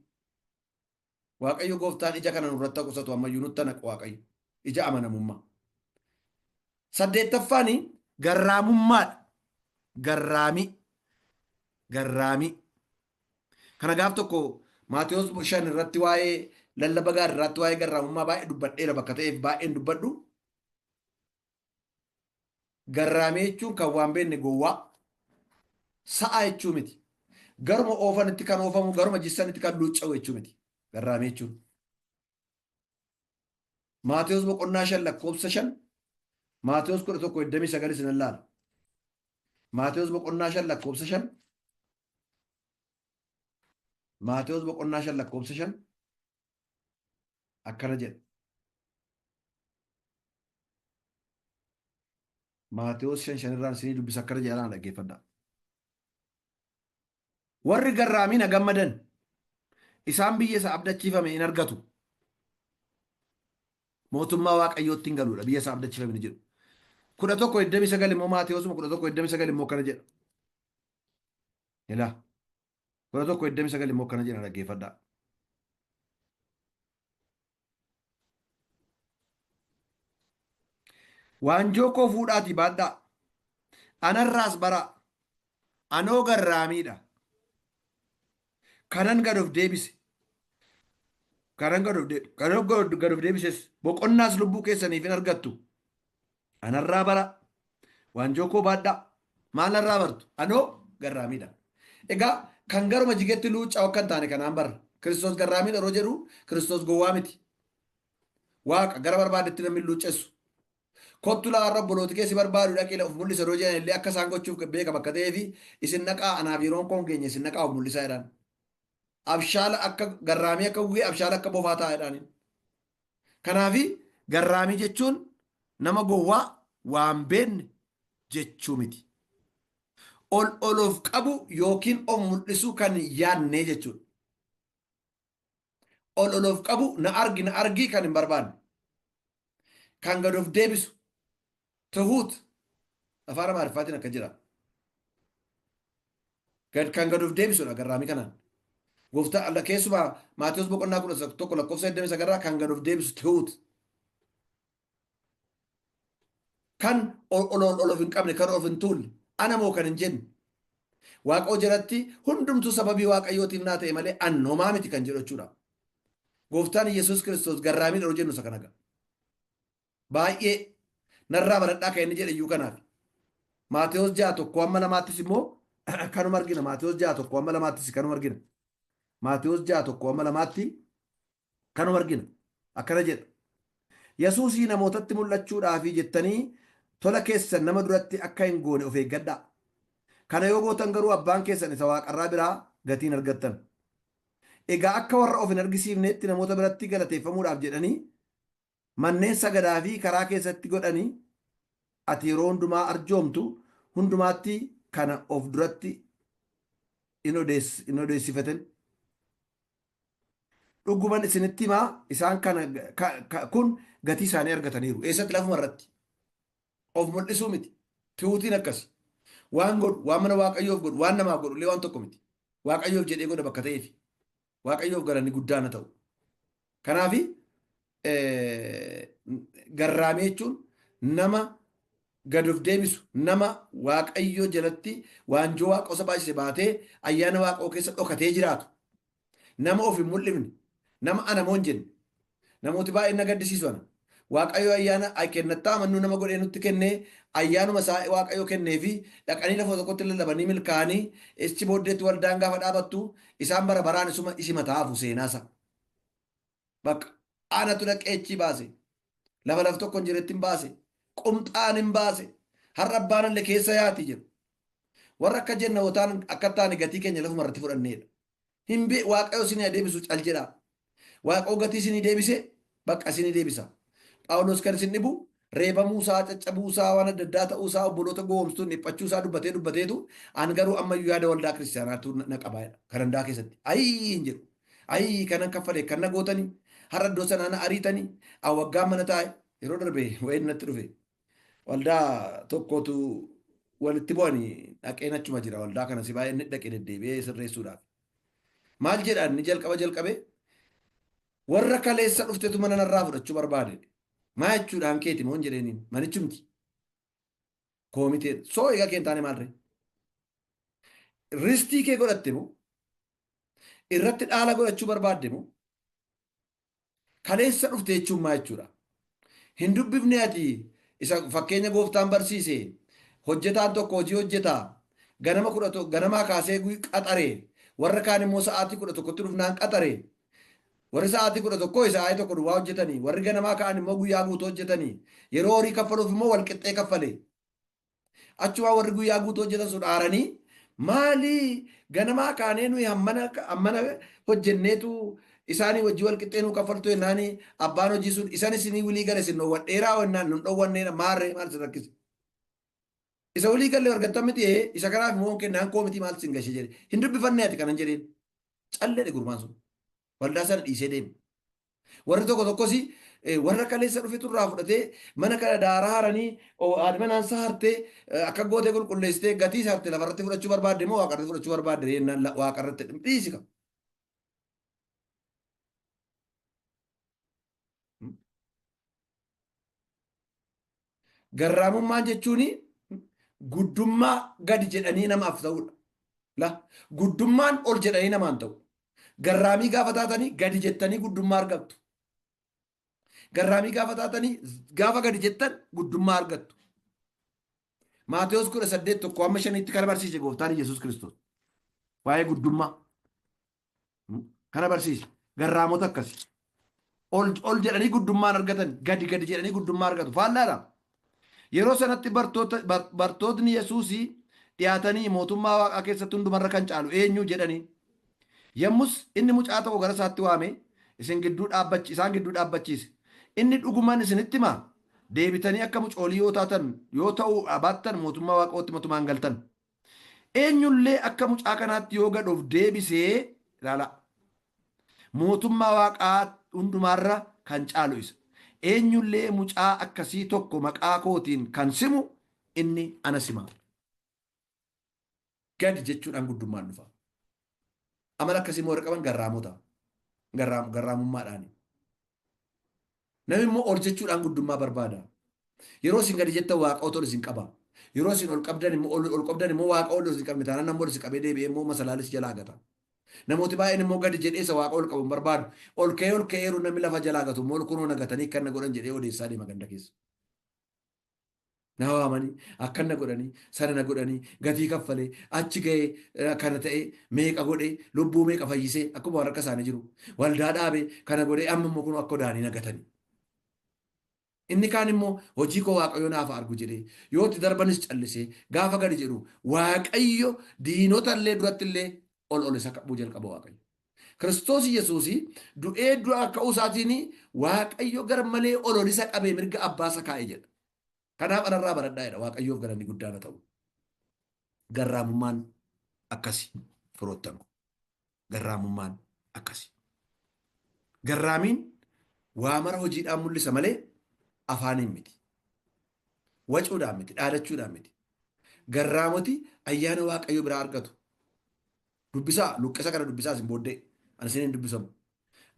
Waaqayyo gooftaan ija kana nurratti haa qusatu ammayyuu nutti haa naqu Waaqayyo. Ija amanamummaa. Saddeettaffaan garraamummaadha. Garraamii. Garraamii. Kana gaaf tokko Maatewos 5 irratti waa'ee lallaba gaarii irratti waa'ee garraamummaa baay'ee dubbadheera bakka ta'eef baay'een dubbadhu. Garraamii jechuun kan waan beekne gowwaa. Sa'a jechuu miti. Garuma oofanitti kan oofamu, garuma jissanitti kan luucca'u jechuu miti. Garraamii jechuun. Maatewos boqonnaa 5 lakkoofsa 5, Maatewos 11 29 isin ilaala. Maatewos boqonnaa 5 lakkoofsa 5, Maatewos boqonnaa 5 lakkoofsa 5 akkana jedha. Maatewos 5 5 irraan isinii dubbisa akkana jedha naan dhaggeeffadhaa. Warri garraamiin ha gammadan, isaan biyya isa abdachiifame in argatu. Mootummaa Waaqayyootti hin galuudha biyya isa abdachiifame ni jedhu. 11:29 immoo Maatewosuma 11:29 immoo akkana jedha. Ilaa 11:29 immoo akkana jedha dhaggeeffadhaa. Waanjoo koo fuudhaatii baadhaa. Anarraas baraa. Anoo garraamiidha. Kanan gad of deebise. Kanan gad of de- kanan gad of deebises boqonnaas lubbuu keessaniif hin argattu. Anarraa baraa. Waanjoo koo baadhaa. Maal narraa bartu? Anoo garraamiidha. Egaa kan garuma jigetti luucca'u akka hin taane kanaan barra. Kiristoos garraamiidha yeroo jedhu Kiristoos gowwaa miti. Waaqa gara barbaadetti namni hin luuccessu. Kottu laa har'a obbolooti kee si barbaadu dhaqii of mul'isa yeroo jedhan illee akka isaan gochuuf beeka bakka ta'eefi isin dhaqaa anaaf yeroon koo hin geenye isin dhaqaa of mul'isaa jedhaan. Abshaala akka garraamii akka gugee abshaala akka bofaa ta'a jedhaan. Kanaafi garraamii jechuun nama gowwaa waan beekne jechuu miti. Ol ol of qabu yookiin of mul'isuu kan hin yaadne jechuudha. Ol ol of qabu na argi na argii kan hin barbaanne. Kan gad of deebisu tuhuut afaan Amaariffaatiin akka jira. Gad kan gad of deebisudha garraamii kanaan. Gooftaa alla keessumaa Maatewos boqonnaa 11 lakkoofsa 29 irraa kan gad of deebisu tuhuut. Kan ol ol ol of hin qabne kan of hin tuulle ana moo kan hin jenne. Waaqoo jalatti hundumtuu sababii Waaqayyootiif naa ta'e malee an homaa miti kan jedhu jechuudha. Gooftaan Yesuus Kiristoos garraamii yeroo jennu isa kana ga'a. Baay'ee narraa baradhaa kan inni jedhe iyyuu kanaaf. Maatewos 6 1 hamma 2ttis immoo kanuma argina. Maatewos 6 1 hamma 2ttis kanuma argina. Maatewos 6 1 hamma 2tti kanuma argina. Akkana jedha. Yesuusii namootatti mul'achuudhaafi jettanii tola keessan nama duratti akka hin goone of eeggadhaa. Kana yoo gootan garuu abbaan keessan isa waaqarraa biraa gatii hin argattan. Egaa akka warra of hin argisiifneetti namoota biratti galateeffamuudhaaf jedhanii manneen sagadaa fi karaa keessatti godhanii ati yeroo hundumaa arjoomtu hundumaatti kana of duratti in odeessifatin. Dhuguman isinitti himaa isaan kana kun gatii isaanii argataniiru. Eessatti lafuma irratti. Of mul'isuu miti. Tihuutiin akkasi. Waan godhu, waan mana Waaqayyoof godhu, waan namaaf godhu illee waan tokko miti. Waaqayyoof jedhee godha bakka ta'eef. Waaqayyoof galanni guddaan haa ta'u. Kanaafi garraamii jechuun nama gad of deebisu, nama Waaqayyoo jalatti waanjoo Waaqa isa baachise baatee ayyaana Waaqoo keessa dhokatee jiraatu, nama of hin mul'ifne, nama ana moo hin jenne. Namooti baay'een na gaddisiisu ana. Waaqayyo ayyaana ay kennattaa amannuu nama godhee nutti kennee ayyaanuma isaa Waaqayyo kennee fi dhaqanii lafa tokkotti lallabanii milkaa'anii achi booddeetti waldaan gaafa dhaabattu isaan bara baraan isuma isima ta'aafu seenaa isaa. Bakka anatu dhaqee achii baase. Lafa lafa tokko hin jiretti hin baase. Qumxaan hin baase. Har'a abbaan illee keessa yaati jedhu. Warra akka jenna wotaan akka taane gatii keenya lafuma irratti fudhanneedha. Hin bee Waaqayyo isinii adeebisu cal jedhaa. Waaqayyo gatii isinii deebise bakka isinii deebisa. Phaawulos kan isin dhibu reebamuu isaa, caccabuu isaa, waan adda addaa ta'uu isaa, obboloota gowwoomstuun dhiphachuu isaa dubbatee dubbateetu an garuu ammayyuu yaada waldaa kiristaanaatu na qabaa jedha. Karandaa keessatti. Ayii hin jedhu. Ayii kanan kaffale kan na gootanii har'a iddoo sanaa na ariitanii an waggaa mana taa'e yeroo darbe wayiin natti dhufe. Waldaa tokkotu Walitti bu'anii dhaqeen achuma jira waldaa kana si baay'een dhaqee deddeebi'ee sirreessuudhaaf. Maal jedhaan inni jalqaba jalqabe warra kaleessa dhuftetu mana narraa fudhachuu barbaade. Maa jechuudhaan keeti moo hin jedheeniin manichumti. Koomitee soo egaa kee hin taane maal ree? Ristii kee godhatte moo? Irratti dhaala godhachuu barbaadde moo? Kaleessa dhufte jechuun maa jechuudha? Hin dubbifne ati isa fakkeenya gooftaan barsiise hojjetaan tokko hojii hojjeta ganama kudha ganamaa kaasee qaxare warra kaan immoo sa'aatii 11tti dhufnaan qaxare warri sa'aatii 11 sa'aatii tokko duwwaa hojjetanii warri ganamaa ka'an immoo guyyaa guutuu hojjetanii yeroo horii kaffaluuf immoo wal qixxee kaffale. Achumaa warri guyyaa guutuu hojjetan sun aaranii maali ganamaa kaanee nuyi hammana hammana hojjenneetu isaanii wajji wal qixxee nuu kaffaltu jennaani abbaan hojii sun isan isinii wilii gale isin dhoowwadheeraa jennaan nun dhoowwanneera maarree maal isin rakkise. Isa walii galle argattan miti ee isa kanaaf immoo kennaan koo miti maal isin gashe jedhe hin dubbifanne ati kanan jedheen calleedhe gurbaan sun waldaa sana dhiisee deeme. Warri tokko tokkos warra kaleessa dhufetu irraa fudhatee mana kana daaraa haranii haadhi manaan isaa hartee akka gootee qulqulleessitee gatii isaa harte lafarratti fudhachuu barbaadde moo waaqarratti fudhachuu barbaadde jennaan waaqarratti dhiisi qaba. Garraamummaan jechuun guddummaa gadi jedhanii namaaf ta'uudha. La guddummaan ol jedhanii namaan ta'u. Garraamii gaafa taatanii gadi jettanii guddummaa argattu. Garraamii gaafa taatanii gaafa gadi jettan guddummaa argattu. Maatewos 18 1 hamma 5tti kana barsiise gooftaan Yesuus Kiristoos. Waa'ee guddummaa. Kana barsiise. Garraamota akkasi. Ol ol jedhanii guddummaan argatan gadi gadi jedhanii guddummaa argatu. Faallaadha. Yeroo sanatti bartootni Yesuusii dhiyaatanii mootummaa waaqaa keessatti hundumarra kan caalu eenyu jedhanii. Yommus inni mucaa tokko gara isaatti waamee isin gidduu dhaabbachi isaan gidduu dhaabbachiise. Inni dhugumaan isinitti himaa deebitanii akka mucoolii yoo taatan yoo ta'uu baattan mootummaa waaqootti matumaan hin galtan. Eenyullee akka mucaa kanaatti yoo gad of deebisee ilaalaa. Mootummaa waaqaa hundumaarra kan caalu isa. Eenyullee mucaa akkasii tokko maqaa kootiin kan simu inni ana sima. Gadi jechuudhaan guddummaan dhufa. Amala akkasii immoo warri qaban garraamota. Garraamummaadhaani. Namni immoo ol jechuudhaan guddummaa barbaada. Yeroo isin gadi jettan waaqa ol isin qaba. Yeroo isin ol qabdan immoo ol qabdan immoo waaqa ol isin qabne taanaan namni ol isin qabee deebi'ee immoo masalaalis jalaa gata. Namooti baay'een immoo gadi jedhee isa waaqa ol qabu hin barbaadu. Ol ka'ee ol ka'ee yeroo namni lafa jalaa gatu immoo ol kunoo na gatanii akkana godhan jedhee odeessaa deema ganda keessa. Na waamanii akkan na godhanii sana na godhanii gatii kaffalee achi ga'ee kana ta'ee meeqa godhee lubbuu meeqa fayyisee akkuma warra akka isaanii jiru waldaa dhaabee kana godhee amma immoo kun akka odaanii na gatanii. Inni kaan immoo hojii koo Waaqayyo naaf haa argu jedhee yoo itti darbanis callisee gaafa gadi jedhu Waaqayyo diinota illee duratti illee ol ol isa qabuu jalqaba Waaqayyo. Kiristoos Yesuus du'ee du'aa ka'uu isaatiin Waaqayyo gar malee ol ol isa qabee mirga abbaa isa kaa'e jedha. Kanaaf anarraa baradhaa jedha Waaqayyoof galanni guddaan haa ta'u. Garraamummaan akkasi firoottan ko. Garraamummaan akkasi. Garraamiin waa mara hojiidhaan mul'isa malee afaaniin miti. Wacuudhaan miti, dhaadachuudhaan miti. Garraamoti ayyaana Waaqayyo biraa argatu. Dubbisaa, luqqisa kana dubbisaa isin booddee. Ani isin hin dubbisamu.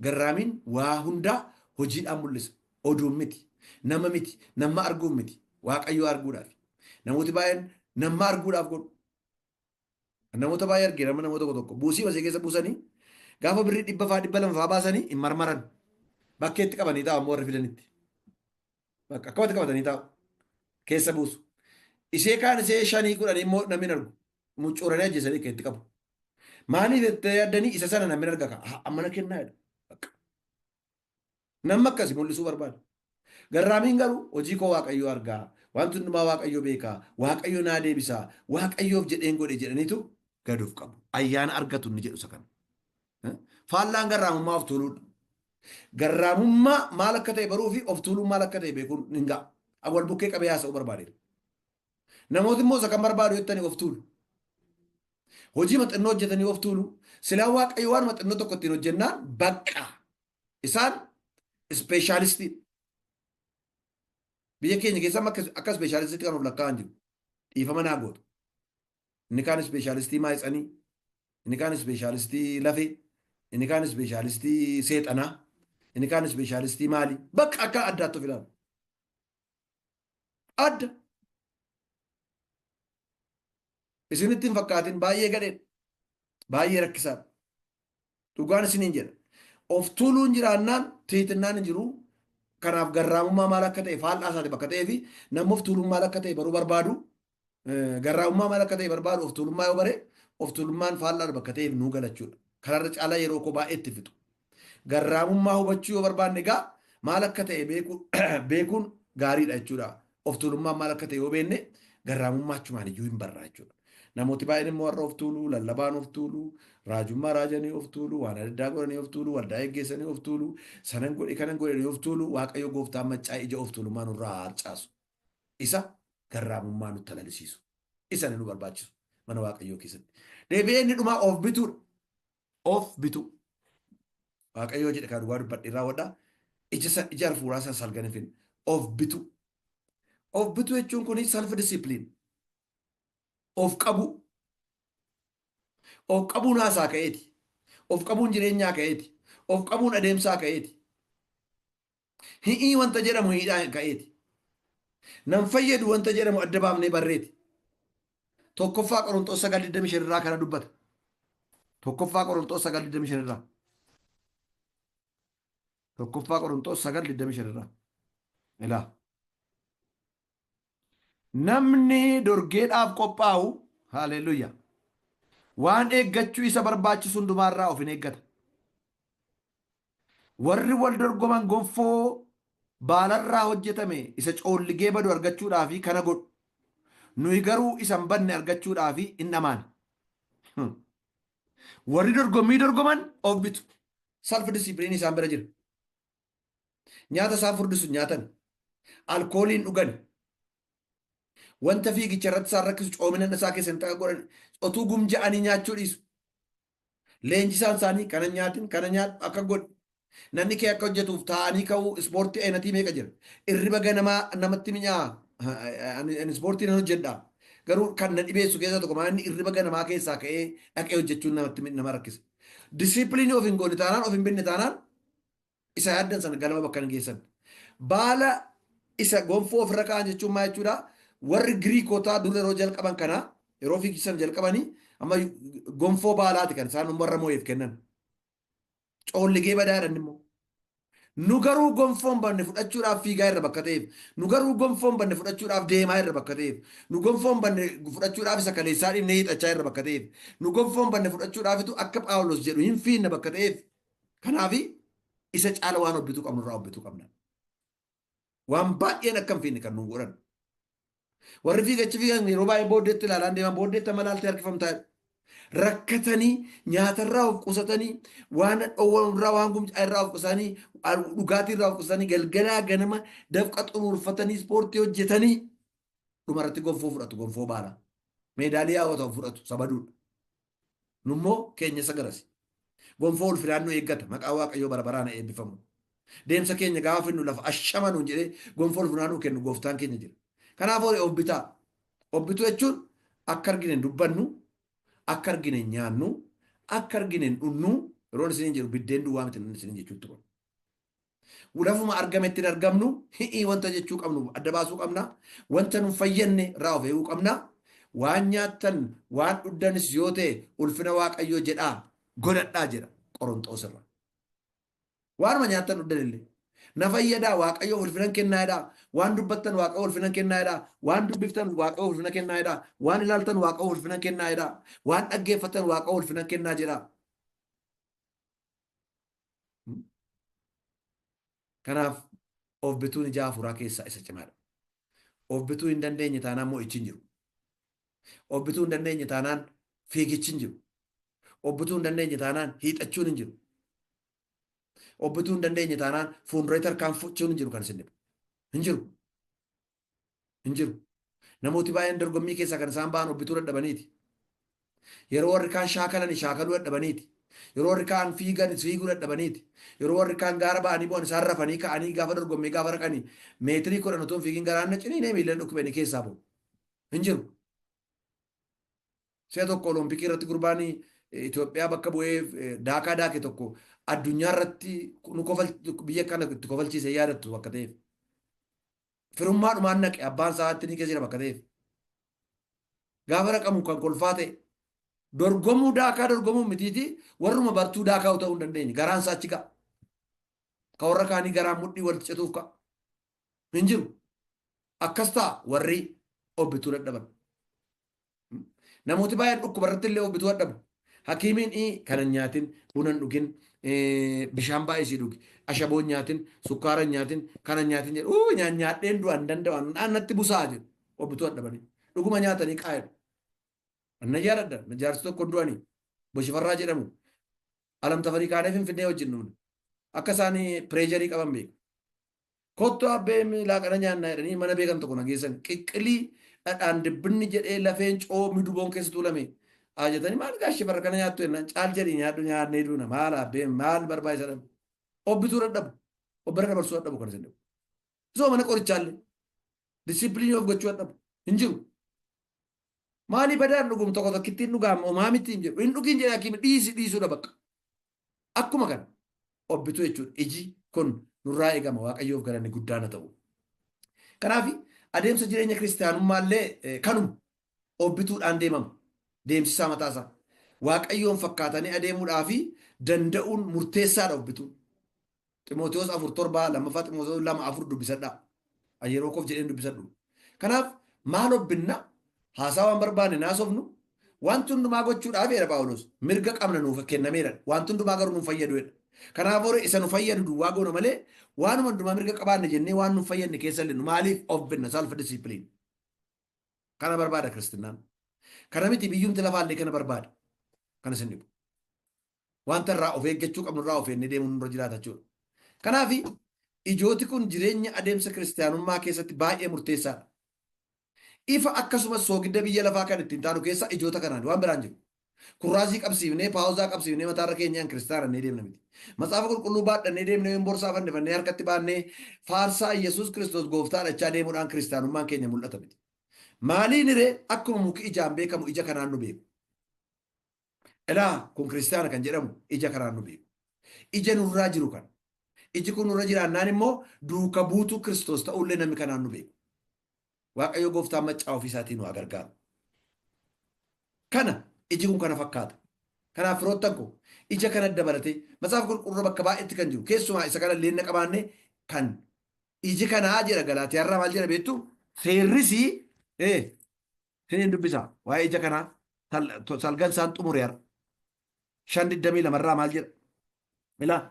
Garraamiin waa hundaa hojiidhaan mul'isa. Oduun miti. Nama miti. Nama arguun miti. Waaqayyoo arguudhaaf. Namooti baay'een nama arguudhaaf godhu. Namoota baay'ee argeera amma namoota tokko tokko buusii masee keessa buusanii gaafa birrii 100 faa 200 faa baasanii hin marmaran. Bakkeetti qabanii taa'u ammoo warri fidanitti. Bakka akkamatti qabatanii taa'u. Keessa buusu. Ishee kaan ishee shanii kudhanii immoo namni hin argu. Muccuuranii ajjeesanii akka itti qabu. Maaliif jettee yaaddanii isa sana namni arga kaa amma na kennaa jedha. Bakka. Namni akkasi mul'isuu barbaada. Garraamiin garuu hojii koo Waaqayyoo argaa, wanti hundumaa Waaqayyo beekaa, Waaqayyo naa deebisaa, Waaqayyoof jedheen godhe jedhaniitu gad of qabu. Ayyaana argatu inni jedhu isa kana. Faallaan garraamummaa of tuuluudha. Garraamummaa maal akka ta'e baruu fi of tuuluun maal akka ta'e beekuun hin ga'a. Wal bukkee qabee haasa'uu barbaadeera. Namooti immoo isa kan barbaadu jettanii of tuulu. Hojii maxinnoo hojjetanii of tuulu. Silaa Waaqayyo waan maxinnoo tokko ittiin hojjennaan bakka. Isaan ispeeshaalistii. Biyya keenya keessa amma akka ispeeshaalistiitti kan of lakkaa'an jiru. Dhiifama naa gootu. Inni kaan ispeeshaalistii maayitsanii, inni kaan ispeeshaalistii lafee, inni kaan ispeeshaalistii seexanaa, inni kaan ispeeshaalistii maalii? Bakka akka addaatti of ilaalu. Adda. Isinitti hin fakkaatin baay'ee gadheedha. Baay'ee rakkisaadha. Dhugaan isiniin jedha. Of tuuluun jiraannaan tiitinnaan hin jiru. Kanaaf garraamummaa maal akka ta'e faallaa isaati bakka ta'ee fi namni of tuuluun maal akka ta'e baruu barbaadu garraamummaa maal akka ta'e barbaadu of tuulummaa yoo bare of tuulummaan faallaa bakka ta'eef nuu galachuudha. Kanarra caalaa yeroo koo baay'ee itti fixu. Garraamummaa hubachuu yoo barbaanne egaa maal akka ta'e beekuun gaariidha jechuudha. Of tuulummaan maal akka ta'e yoo beekne garraamummaa achumaan iyyuu hin barra jechuudha. Namooti baay'een immoo har'a of tuulu, lallabaan of tuulu, raajummaa raajanii of tuulu, waan adda addaa godhanii of tuulu, waldaa geggeessanii of tuulu, sanan godhe kanan godhanii of tuulu, Waaqayyo gooftaan maccaa ija of tuulummaa nurraa haa harcaasu. Isa garraamummaa nutti alalisiisu. Isa nu barbaachisu mana Waaqayyoo keessatti. Deebi'ee inni dhumaa of bituudha. Of bituu. Waaqayyoo jedhe kan dhugaa dubbadhe raawwadha. Ija ija hafuuraa sana salgan hin finne. Of bituu. Of bituu jechuun kun self discipline. Of qabuu. Of qabuun haasaa ka'eeti. Of qabuun jireenyaa ka'eeti. Of qabuun adeemsaa ka'eeti. Hi'ii wanta jedhamu hiidhaa ka'eeti. Nan fayyadu wanta jedhamu adda baafnee barreeti. Tokkoffaa Qorontoos 9:25 irraa kana dubbata. Tokkoffaa Qorontoos 9:25 irraa. Tokkoffaa Qorontoos 9:25 irraa. Ilaa. Namni dorgeedhaaf qophaa'u, haaleluyyaa, waan eeggachuu isa barbaachisu hundumaarraa of hin eeggata. Warri wal dorgoman gonfoo baalarraa hojjetame isa coolligee badu argachuudhaaf kana godhu. Nuyi garuu isa hin badne argachuudhaaf hin dhamaana. Warri dorgommii dorgoman of bitu. Self discipline isaan bira jira. Nyaata isaan furdisu nyaatan. Alkoolii hin dhugan. Wanta fiigicha irratti isaan rakkisu coomina isaa keessa hin xaqa godhan. Otuu gumja'anii nyaachuu dhiisu. Leenjisaan isaanii kana nyaatin kana nyaadhu akka godhi. Namni kee akka hojjetuuf taa'anii ka'uu ispoortii ayinatii meeqa jira. Irriba ganamaa namatti mi'aa. Ani ispoortii nan hojjedha. Garuu kan na dhibeessu keessaa tokko maal inni irriba ganamaa keessaa ka'ee dhaqee hojjechuun namatti nama rakkisa. Disiipiliinii of hin goone taanaan of hin binne taanaan isa yaaddan sana galma bakka hin geessan. Baala isa gonfoo ofirra kaa'an jechuun maal jechuudha? Warri Giriikotaa dur yeroo jalqaban kana yeroo fiigicha jalqabanii amma gonfoo baalaati kan isaan warra moo'eef kennan. Coolligee badaadhan immoo. Nu garuu gonfoo hin banne fudhachuudhaaf fiigaa irra bakka ta'eef, nu garuu gonfoo hin banne fudhachuudhaaf deemaa irra bakka ta'eef, nu gonfoo hin banne fudhachuudhaaf isa kaleessaa dhiifnee hiixachaa irra bakka ta'eef, nu gonfoo hin banne fudhachuudhaafitu akka Phaawulos jedhu hin fiinna bakka ta'eef. Kanaaf isa caala waan hojjetuu qabnu irraa hojjetuu qabna. Waan baay'een akka hin fiinne kan nu godhan. Warri fiigachi fiigan yeroo baay'ee booddeetti ilaalaan deeman booddeetti amma ilaaltee harkifamtaa jedhu. Rakkatanii nyaatarraa of qusatanii waan dhoowwanirraa waan gumcaa irraa of qusatanii dhugaatii irraa of qusatanii galgalaa ganama dafqa xuruurfatanii ispoortii hojjetanii dhumarratti gonfoo fudhatu gonfoo baala. Meedaaliyaa yoo ta'u fudhatu sabaduudha. Nummoo keenya isa garasi. Gonfoo ulfinaan nu eeggata. Maqaa Waaqayyoo bara baraan eebbifamu. Deemsa keenya gaafa finnu lafa ashama nuun jedhee gonfoo ulfinaa nuu kennu gooftaan keenya jira. Kanaaf horii of bitaa. Of bituu jechuun akka argine hin dubbannu, akka argine hin nyaannu, akka argine hin dhunnu, yeroon isiniin jedhu biddeen duwwaa miti inni isiniin jechuutti kun. Lafuma argametti hin argamnu, hi'ii wanta jechuu qabnu adda baasuu qabna, wanta nu fayyadne irraa of eeguu qabna. Waan nyaattan, waan dhugdanis yoo ta'e ulfina Waaqayyoo jedhaa godhadhaa jedha Qoronxoos irra. Waanuma nyaattan dhugdan illee. Na fayyadaa Waaqayyoof ulfina kennaa jedhaa. Waan dubbattan Waaqayyoof ulfina kennaa jedhaa. Waan dubbiftan Waaqayyoof ulfina kennaa jedhaa. Waan ilaaltan Waaqayyoof ulfina kennaa jedhaa. Waan dhaggeeffattan Waaqayyoof ulfina kennaa jedhaa. Kanaaf of bituun ija hafuuraa keessaa isa cimaadha. Of bituu hin dandeenye taanaan mo'ichi hin jiru. Of bituu hin dandeenye taanaan fiigichi hin jiru. Of bituu hin dandeenye taanaan hiixachuun hin jiru. Of bituu hin dandeenye taanaan fuulduree tarkaanfachuun hin jiru kan isin dhibu. Hin jiru. Hin jiru. Namooti baay'een dorgommii keessaa kan isaan ba'an of bituu dadhabaniiti. Yeroo warri kaan shaakalan shaakaluu dadhabaniiti. Yeroo warri kaan fiigan fiiguu dadhabaniiti. Yeroo warri kaan gaara ba'anii bu'an isaan rafanii ka'anii gaafa dorgommii gaafa dhaqanii meetirii 10 utuu hin fiigin garaan na ciniinee miilan dhukkubanii keessaa ba'u. Hin jiru. Si'a tokko Olompikii irratti gurbaan Itoophiyaa bakka bu'ee daakaa daake tokko addunyaa irratti nu kofal biyya kana itti kofalchiise yaadattu bakka ta'eef. Firummaadhumaan naqe abbaan isaatti ni keessa jira bakka ta'eef. Gaafa dhaqamu kan kolfaa ta'e dorgomuu daakaa dorgomuu mitiiti warruma bartuu daakaa ta'uu hin dandeenye garaan isaa achi ka'a. Ka warra kaanii garaan mudhii walitti cituuf ka'a. Hin jiru. Akkas ta'a warri obbituu dadhaban. Namooti baay'een dhukkuba irratti illee obbituu dadhabu. Hakiimiin kana hin nyaatin, buna hin dhugin, bishaan baay'ee sii dhugi, ashaboo hin nyaatin, sukkaara hin nyaatin, kana hin nyaatin jedhu. Uu nyaadheen du'a hin danda'u, natti busaa jedhu. Obbituu dadhabanii. Dhuguma nyaatanii qaayedhu. Na yaadadha, jaarsi tokko du'anii Boshifarraa jedhamu. Alam Tafarii kaanee Finfinnee wajjin dhumne. Akka isaan pireejarii qaban beeku. Kottu abbee laaqana nyaannaa jedhanii mana beekan tokko na geessan. Qiqqilii dhadhaan dibbinni jedhee lafeen coomni duboon keessa tuulame. Ajatanii maal gaashee farra kana nyaattu jennaan caal jedhii nyaadhu nyaannee duuna maal abbee maal barbaachisaadha. Obbituu dadhabu. Obbira dabarsuu dadhabu kan isin dhibu. Isoo mana qorichaallee disiipiliinii of gochuu dadhabu. Hin jiru. Maali badaan dhugum tokko tokkittiin dhugaam homaa miti hin jedhu. Hin dhugin jedhee hakiimi dhiisi dhiisuudha bakka. Akkuma kana obbituu jechuudha. Iji kun nurraa eegama Waaqayyoof galanni guddaan haa ta'u. Kanaaf adeemsa jireenya kiristiyaanummaa illee kanuma obbituudhaan deemama. Deemsisaa mataasaa. Waaqayyoon fakkaatanii adeemuudhaa fi danda'uun murteessaadha obbituun. Ximootiyoos 4:7, lammaffaa Ximootiyoos 2:4 dubbisadhaa. Ani yeroo koof jedheen dubbisadhu. Kanaaf maal obbinna? Haasaa waan barbaanne naasofnu wanti hundumaa gochuudhaaf jedha Phaawulos. Mirga qabna nuuf kennameera. Wanti hundumaa garuu nu fayyadu jedha. Kanaaf hore isa nu fayyadu duwwaa goona malee waanuma hundumaa mirga qabaanne jennee waan nu fayyadne keessa illee nu maaliif obbinna self discipline. Kana barbaada kiristinnaan. Kana miti biyyumti lafaallee kana barbaada. Kana isin dhibu. Wanta irraa of eeggachuu qabnu irraa of eegnee deemuun nurra jiraata jechuudha. Kanaaf ijooti kun jireenya adeemsa kiristiyaanummaa keessatti baay'ee murteessaadha. Ifa akkasumas soogidda biyya lafaa kan ittiin taanu keessaa ijoota kanaan waan biraan jiru. Kurraasii qabsiifnee, paawuzaa qabsiifnee mataarra keenyaan kiristaanannee deemna miti. Macaafa qulqulluu baadhannee deemnee yoon borsaa fannifannee harkatti baannee faarsaa Yesuus Kiristoos gooftaa dhachaa deemuudhaan kiristaanummaan keenya mul'ata miti. Maaliin hiree akkuma muki ijaan beekamu ija kanaan nu beeku. Ilaa kun kiristaana kan jedhamu ija kanaan nu beeku. Ija nurraa jiru kana. Iji kun nurra jiraannaan immoo duuka buutuu Kiristoos ta'ullee namni kanaan nu beeku. Waaqayyo gooftaan maccaa ofii isaatiin nu haa gargaaru. Kana iji kun kana fakkaata. Kanaaf firoottan koo ija kana dabalatee macaafa qulqulluu bakka baay'eetti kan jiru keessumaa isa kana illee qabaanne kan iji kanaa jedha Galaatiyaarraa maal jedha beektu seerrisii Isiniin dubbisa waa'ee ija kanaa salgan isaan xumure har'a. 5:22 irraa maal jedha? Ilaa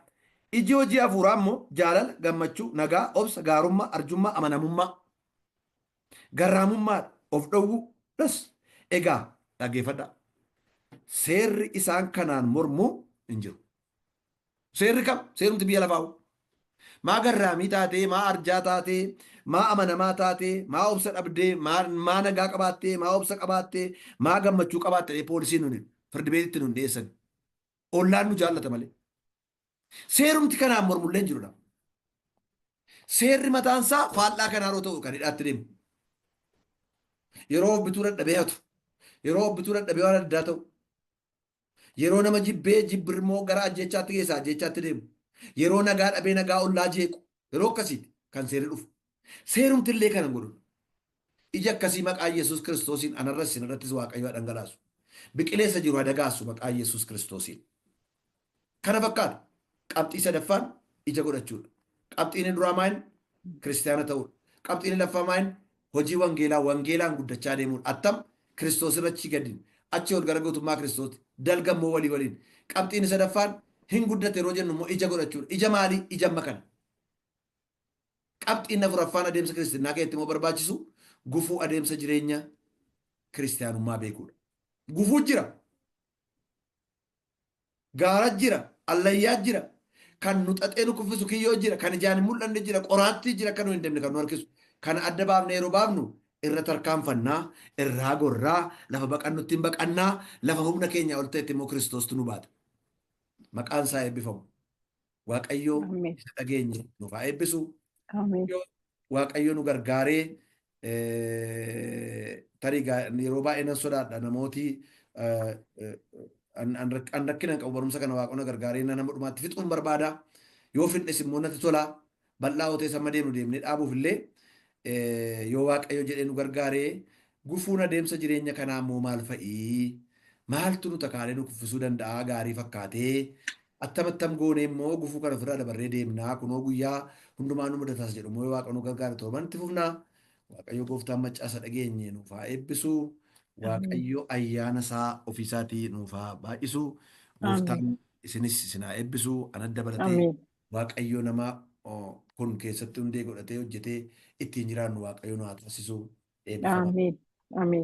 iji hojii hafuuraa immoo jaalala, gammachuu, nagaa, obsa, gaarummaa, arjummaa, amanamummaa, garraamummaa, of dhowwuu. Das egaa dhaggeeffadhaa. Seerri isaan kanaan mormuu hin jiru. Seerri kam? Seerumti biyya lafaa. Maa garraamii taatee, maa arjaa taatee, maa amanamaa taatee, maa obsa dhabdee, maa nagaa qabaattee, maa obsa qabaattee, maa gammachuu qabaattee poolisiin nun firdi beetitti nun dhiyeessan. Ollaan nu jaallata malee. Seerumti kanaan mormullee hin jirudha. Seerri mataan isaa faallaa kanaa yeroo ta'u kan hidhaatti deemu. Yeroo of bituu dadhabee hatu. Yeroo of bituu dadhabee waan addaa ta'u. Yeroo nama jibbee jibbir immoo gara ajjeechaatti geessa ajjeechaatti deemu. Yeroo nagaa dhabee nagaa ollaa jeequ. Yeroo akkasiiti kan seerri dhufu. Seerumti illee kana godhu. Ija akkasii maqaa Yesuus Kiristoosiin anarras isin irrattis Waaqayyo haa dhangalaasu. Biqileessa jiru haa dagaassu maqaa Yesuus Kiristoosiin. Kana fakkaata. Qabxii sadaffaan ija godhachuudha. Qabxiin inni duraa maal? Kiristiyaana ta'uudha. Qabxiin inni lammaffaa maal? Hojii wangeelaa wangeelaan guddachaa deemuudha. Attam Kiristoos irra achi gadi achi ol gara gootummaa Kiristooti. Dalga immoo walii waliin. Qabxiin inni sadaffaan hin guddate yeroo jennu immoo ija godhachuudha. Ija maalii? Ija amma kana. Qabxiin afuraffaan adeemsa kiristinnaa keessatti immoo barbaachisu gufuu adeemsa jireenya kiristiyaanummaa beekuudha. Gufuu jira. Gaara jira, allayyaa jira, kan nu xaxee nu kuffisu kiyyoo jira, kan ijaan hin mul'anne jira, qoraattii jira akka nu hin deemne kan nu harkisu. Kana adda baafnee yeroo baafnu irra tarkaanfannaa, irraa gorraa, lafa baqannutti hin baqannaa, lafa humna keenyaa ol ta'etti immoo Kiristoostu nu baata. Maqaan isaa eebbifamu. Waaqayyo Ameen. isa dhageenye nuuf haa eebbisu. Ameen. Waaqayyo nu gargaaree tarii yeroo baay'ee nan sodaadha namooti An rakkina hin qabu barumsa kana waaqona gargaaree nama dhumaatti fixuun barbaada. Yoo fixnes immoo natti tola. Bal'aa otee sama deemnu deemnee dhaabuuf illee yoo Waaqayyo jedhee nu gargaaree gufuun adeemsa jireenya kanaa immoo maal fa'ii? Maaltu nu takaalee nu kuffisuu danda'a gaarii fakkaatee? Attam attam goonee immoo gufuu kana ofirraa dabarree deemnaa kunoo guyyaa hundumaa nu mudataas jedhu immoo yoo Waaqa nu gargaare torban itti fufnaa. Waaqayyo gooftaan maccaasa dhageenye nuuf haa eebbisu. Waaqayyo ayyaana isaa ofiisaatii nuuf haa baay'isu. Gooftaan isinis isin haa eebbisu. Ana dabalatee Waaqayyo nama kun keessatti hundee godhatee hojjetee ittiin jiraannu Waaqayyo nu haa taasisu. Eebbifama. Ameen. Ameen.